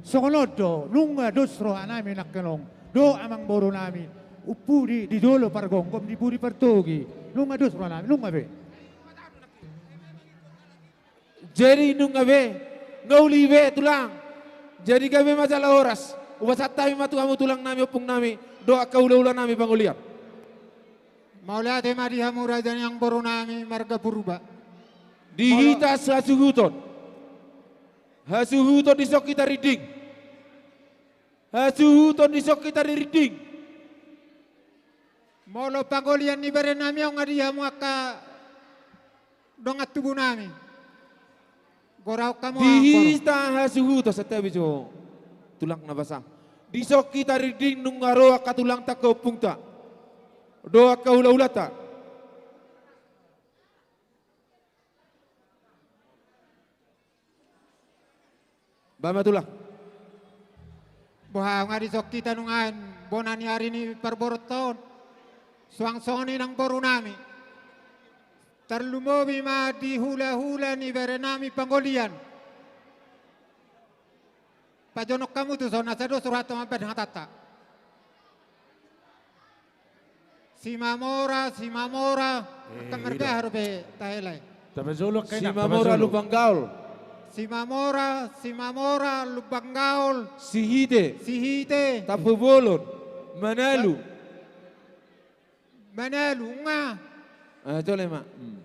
Songon on do, nunga dos roha nami nangkining. Dohot amang boru nami. Umpudi di jolo pargonggom, di pudi partogi. Nunga dos roha nami, nunga be. Jadi nunga be, nga uli be tulang. Jadi gabe ma jala horas. Hupasahat hami ma tu hamu tulang nami, ompung nami, dohot angka hulahula nami pangolian. Mauliate ma di hamu raja ni amang boru nami marga Purba. Di hita hasuhuton. Hasuhuton dison hita rinding. Hasuhuton dison hita rinding. Molo pangolian ni bere nami on, nga di hamu angka dongan tubu nami. Gorahon hamu. Di hita hasuhuton, santabi jo tulang na basa. Dison hita rinding nunga ro angka tulangta, angka ompungta. Dohot angka hulahulanta. Baen ma tulang. Boha, nga dison hita nuaeng bona ni ari ni parboruonta on. Suang songon i nang boru nami. Tarlumobi ma di hula-hula ni berenami pangolian. Pajonok hamu tuson, asa dos rohanta mambahen hatanta. Simamora, Simamora, eh, angka marga haru pe tahela i. Tapajolo angka i, Simamora Lumban Gaol. Simamora, Simamora, Lumban Gaol. Sihite. Sihite. Tampubolon. Manalu. Manalu, nga. Eh, jole ma. Hmm.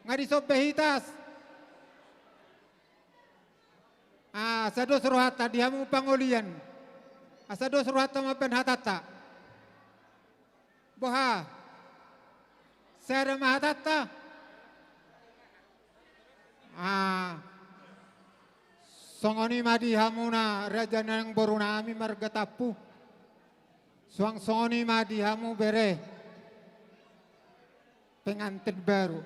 Nga di Somba Hitas. Ah, asa dos rohanta di hamu pangolian. Asa dos rohanta mambahen hatanta. Boha? Sada ma hatanta? Ah, songon i ma di hamuna raja nang borunami marga Tampu. Suang songon i ma di hamu bere pengantin baru.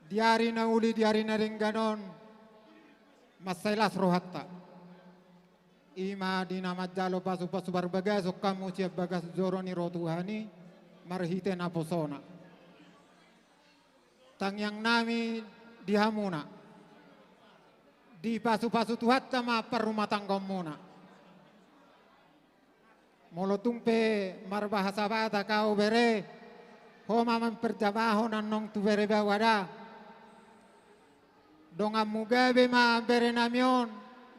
Di ari na uli, di ari na denggan on, mansai las rohanta. I ma di na manjalo pasu-pasu parbagason hamu sian bagas joro ni roha Tuhan i, marhite naposona. Tangiangnami di hamuna. Dipasu-pasu Tuhanta ma parrumatanggaonmuna. Molo tung pe marbahasa Batak ahu bere, ho ma mamparjamahon annon tu bere baoa da. Donganmu gabe ma berenami on,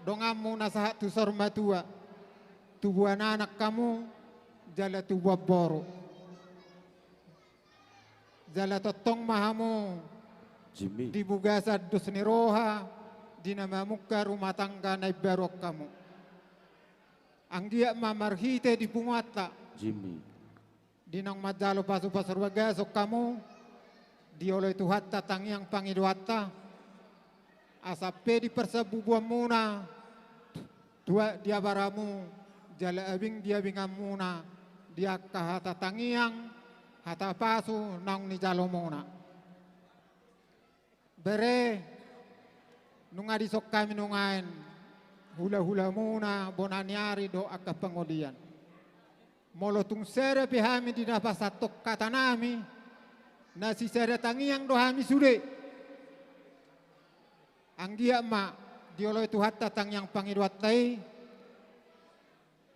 donganmu na sahat tu saur matua. Tubuan anak hamu, jala tubuan boru. Jala tongtong ma hamu Jimmy. Di bagasan dos ni roha, di na mamungka rumah tangga na imbaru on hamu. Anggiat ma marhite di punguanta. Jimmy. Di naung manjalo pasu-pasu parbagason hamu, dioloi Tuhanta tangiang pangidoanta, asa pe di parsambubuanmuna, tuat di abaramuna, jala abing di abinganmuna, di angka hata tangiang, hata pasu, naung nijalomuna. Bere, nunga dison hami nuaeng, hula-hulamuna, bona ni ari dohot angka pangolian. Molo tung sada pe hami di na pasahathon hatanami, na sisada tangiang do hami sude. Anggiat ma, dioloi Tuhanta tangiang pangidoanta i,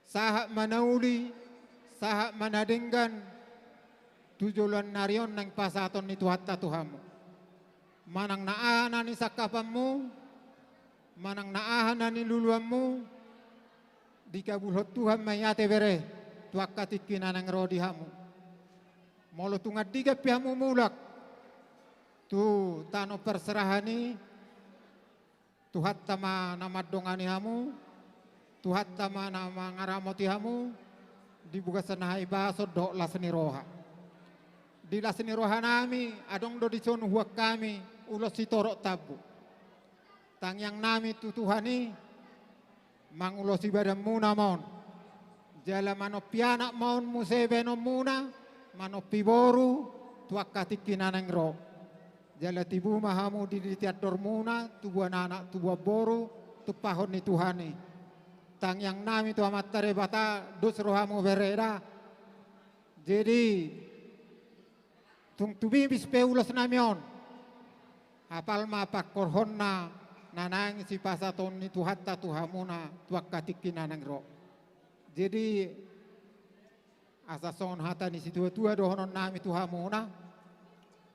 sahat ma na uli, sahat ma na denggan, tu joloan ni ari on naeng pasahaton ni Tuhanta tu hamu. Manang na aha na nisangkapanmu, manang na aha na niluluanmu, dikabulhon Tuhan ma i ate bere, tu angka tingki na naeng ro di hamu. Molo tung andigan pe hamu mulak, tu tano parserahan i, Tuhanta ma na mandongani hamu, Tuhanta ma na mangaramoti hamu, di bagasan hahipason dohot las ni roha. Di las ni rohanami, adong do dison huboan hami, ulos sitorop tambu. Tangiangnami tu Tuhan i, mangulosi badanmuna ma on. Jala manompi anak ma on muse baenonmuna, manompi boru, tu angka tingki na naeng ro. Jala tibu ma hamu di, di tiandormuna, tubuan anak, tubuan boru, tumpahon ni Tuhan i. Tangiangnami tu Amanta Debata, dos rohamu bere da. Jadi, tung tumimis pe ulosnami on. Apal ma pangkorhonna, na naeng sipasahaton ni Tuhanta tu hamuna, tu angka tingki na naeng ro. Jadi, asa songon hata ni situa-tua dohononnami tu hamuna,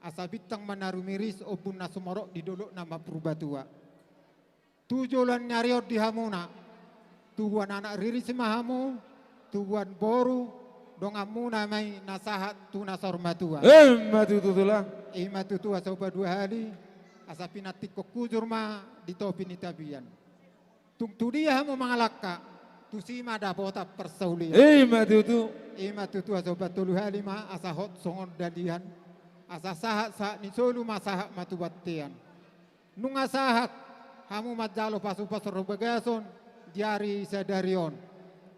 asa bintang ma na rumiris, ombun na sumorop di dolok na marpurbatua. Tu joloan ni ari on di hamuna, tubuan anak riris ma hamu, tubuan boru, donganmuna ma i na sahat tu na saur matua. Ima tutu tulang. Ima tutu asa hupadua hali, asa pinantikhon hujur ma di topi ni tapian. Tung tu dia hamu mangalangka, tusi ma dapotan parsaulian. Ima tutu. Ima tutu asa hupatolu hali ma, asa hot songon dalihan, asa sahat-sahat ni solu ma sahat ma tu bontean. Nunga sahat hamu manjalo pasu-pasu parbagason di ari sadari on.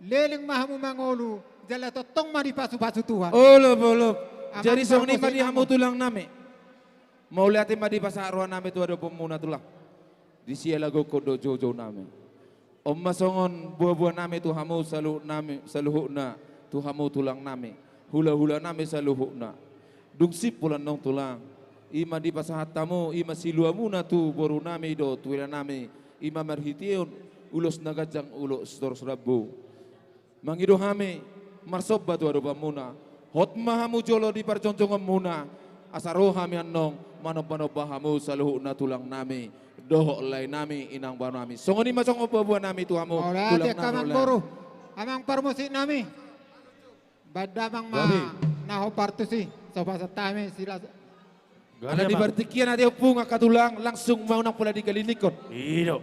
Leleng ma hamu mangolu, jala tongtong ma dipasu-pasu Tuhan. Olop, olop. Jadi songon i ma di hamu tulangnami. Mauliate ma dipasahat rohanami tu adopanmuna tulang. Di siala gokhon dohot joujounami. On ma songon boaboanami tu hamu saluhutnami, saluhutna, tu hamu tulangnami. Hulahulanami saluhutna. Dung simpul annon tulang. I ma dipasahat hamu, i ma siluamuna tu borunami dohot tu helanami, i ma marhitehon ulos na ganjang, ulos torus rambu. Mangido hami, marsomba tu adopanmuna. Hot ma hamu jolo di parjongjonganmuna. Asa ro hami annon manombanomba hamu saluhutna tulangnami dohot laenami, inang baonami. Songon i ma songon boaboanami tu hamu. Mauliate, tulang nami, amang boru, amang parmusiknami. Baen damang ma na hombar tusi, so pasahat hami sila. Ala di partingkian ate ompung, angka tulang, langsung ma unang pola dikalilikkon. I do.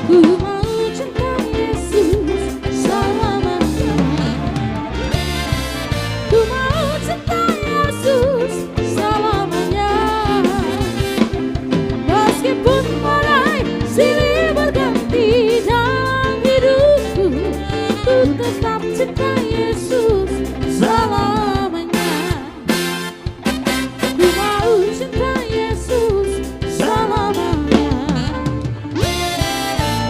Ku mau cinta Yesus selamanya. Ku mau cinta Yesus selamanya. Meskipun badai silih berganti dalam hidupku, ku tetap cinta Yesus selamanya. Ku mau cinta Yesus selamanya.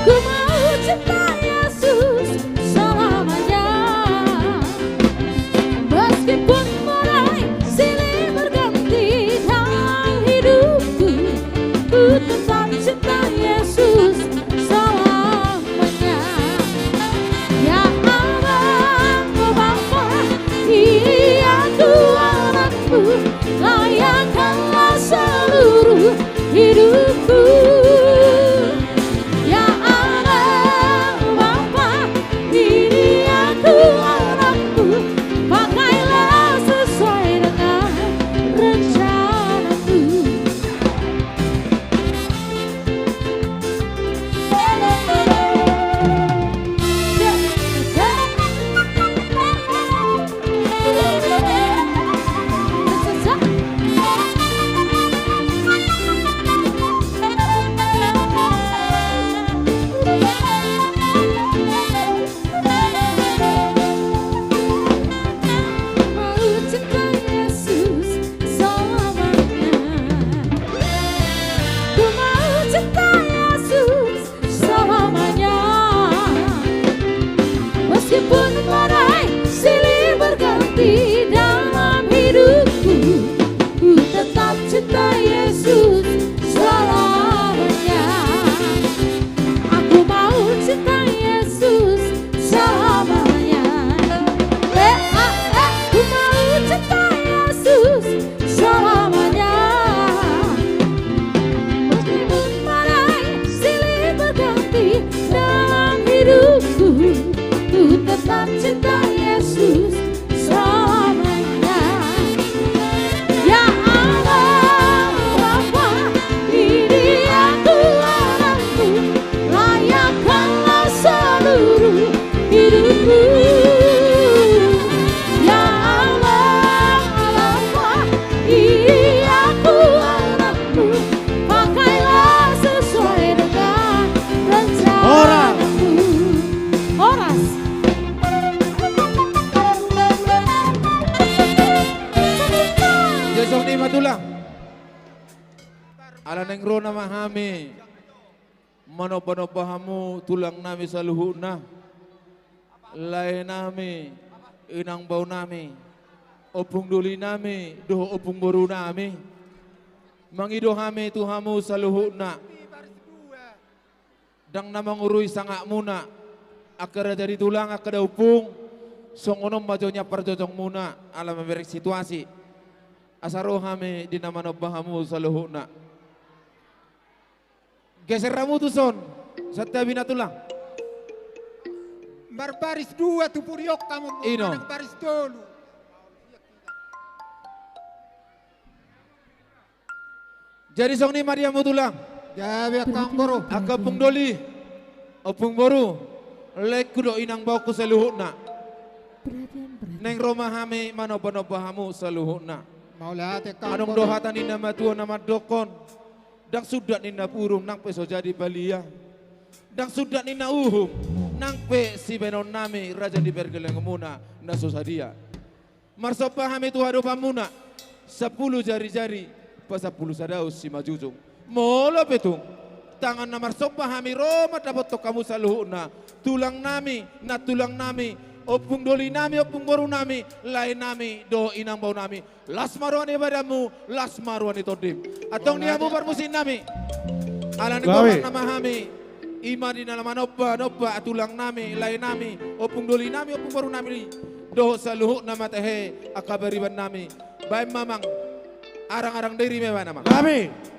Ku mau cinta Yesus selamanya. Meskipun badai silih berganti dalam hidupku, ku tetap cinta Yesus selamanya. Ya Abang, oh Bapa, ini aku anakmu, layakkanlah seluruh hidupku. Ya Allah Bapa, ini aku anakmu, pakailah sesuai dengan rencanamu. Mau cinta Yesus selamanya. Ku mau cinta Yesus selamanya. Meskipun badai silih berganti dalam hidupku, ku tetap cinta Yesus selamanya. Aku mau cinta Yesus selamanya. Eh, ah, eh, ku mau cinta Yesus selamanya. Meskipun badai silih berganti dalam hidupku, ku tetap cinta Yesus selamanya. Ya Allah Bapa, ini aku anakmu, layakkanlah seluruh hidupku. Ya Allah Bapa, ini aku anakmu, pakailah sesuai dengan rencanamu. Horas. Horas. Jadi songon i ma tulang. Ala naeng ro nama hami manombanomba hamu tulang nami saluhutna, lae nami, inang bao nami, ompung doli nami dohot ompung boru nami. Mangido hami tu hamu saluhutna. Ndang na mangurui sangapmuna, angka raja ni tulang, angka daompung, songon on ma jo nian parjojongmuna ala mamereng situasi. Asa ro hami di na manomba hamu saluhutna. Geser hamu tuson, santabi na tulang. Marbaris dua tu pudi on hamu, i do. Marbaris tolu. Jadi songon i ma di hamu tulang. Jadi angka ompung boru. Angka ompung doli, ompung boru, laengku dohot inang baoku saluhutna. Naeng ro ma hami manombanomba hamu saluhutna. Mauliate. Adong do hata ni na matua na mandokkon: Ndang sundat ninna purum nang pe so jadi palia. Ndang sundat ninna uhum nang pe sibahenonnami raja ni pargellengonmuna na so sadia. Marsomba hami tu adopanmuna, sampulu jari-jari, pasampulu sada simanjujung. Molo pe tung tangan na marsomba hami ro mandapothon hamu saluhutna, tulangnami, nantulangnami, ompung dolinami, ompung borunami, laenami dohot inang baunami, las ma roha ni badanmu, las ma roha ni tondim. Antong di hamu parmusiknami, ala ni goarna ma hami, i ma di na manomba-nomba tulangnami, laenami, ompung dolinami, ompung borunami, dohot saluhutna ma tahe angka paribannami. Baen ma amang, arang-arang diri ma baen amang. Hami.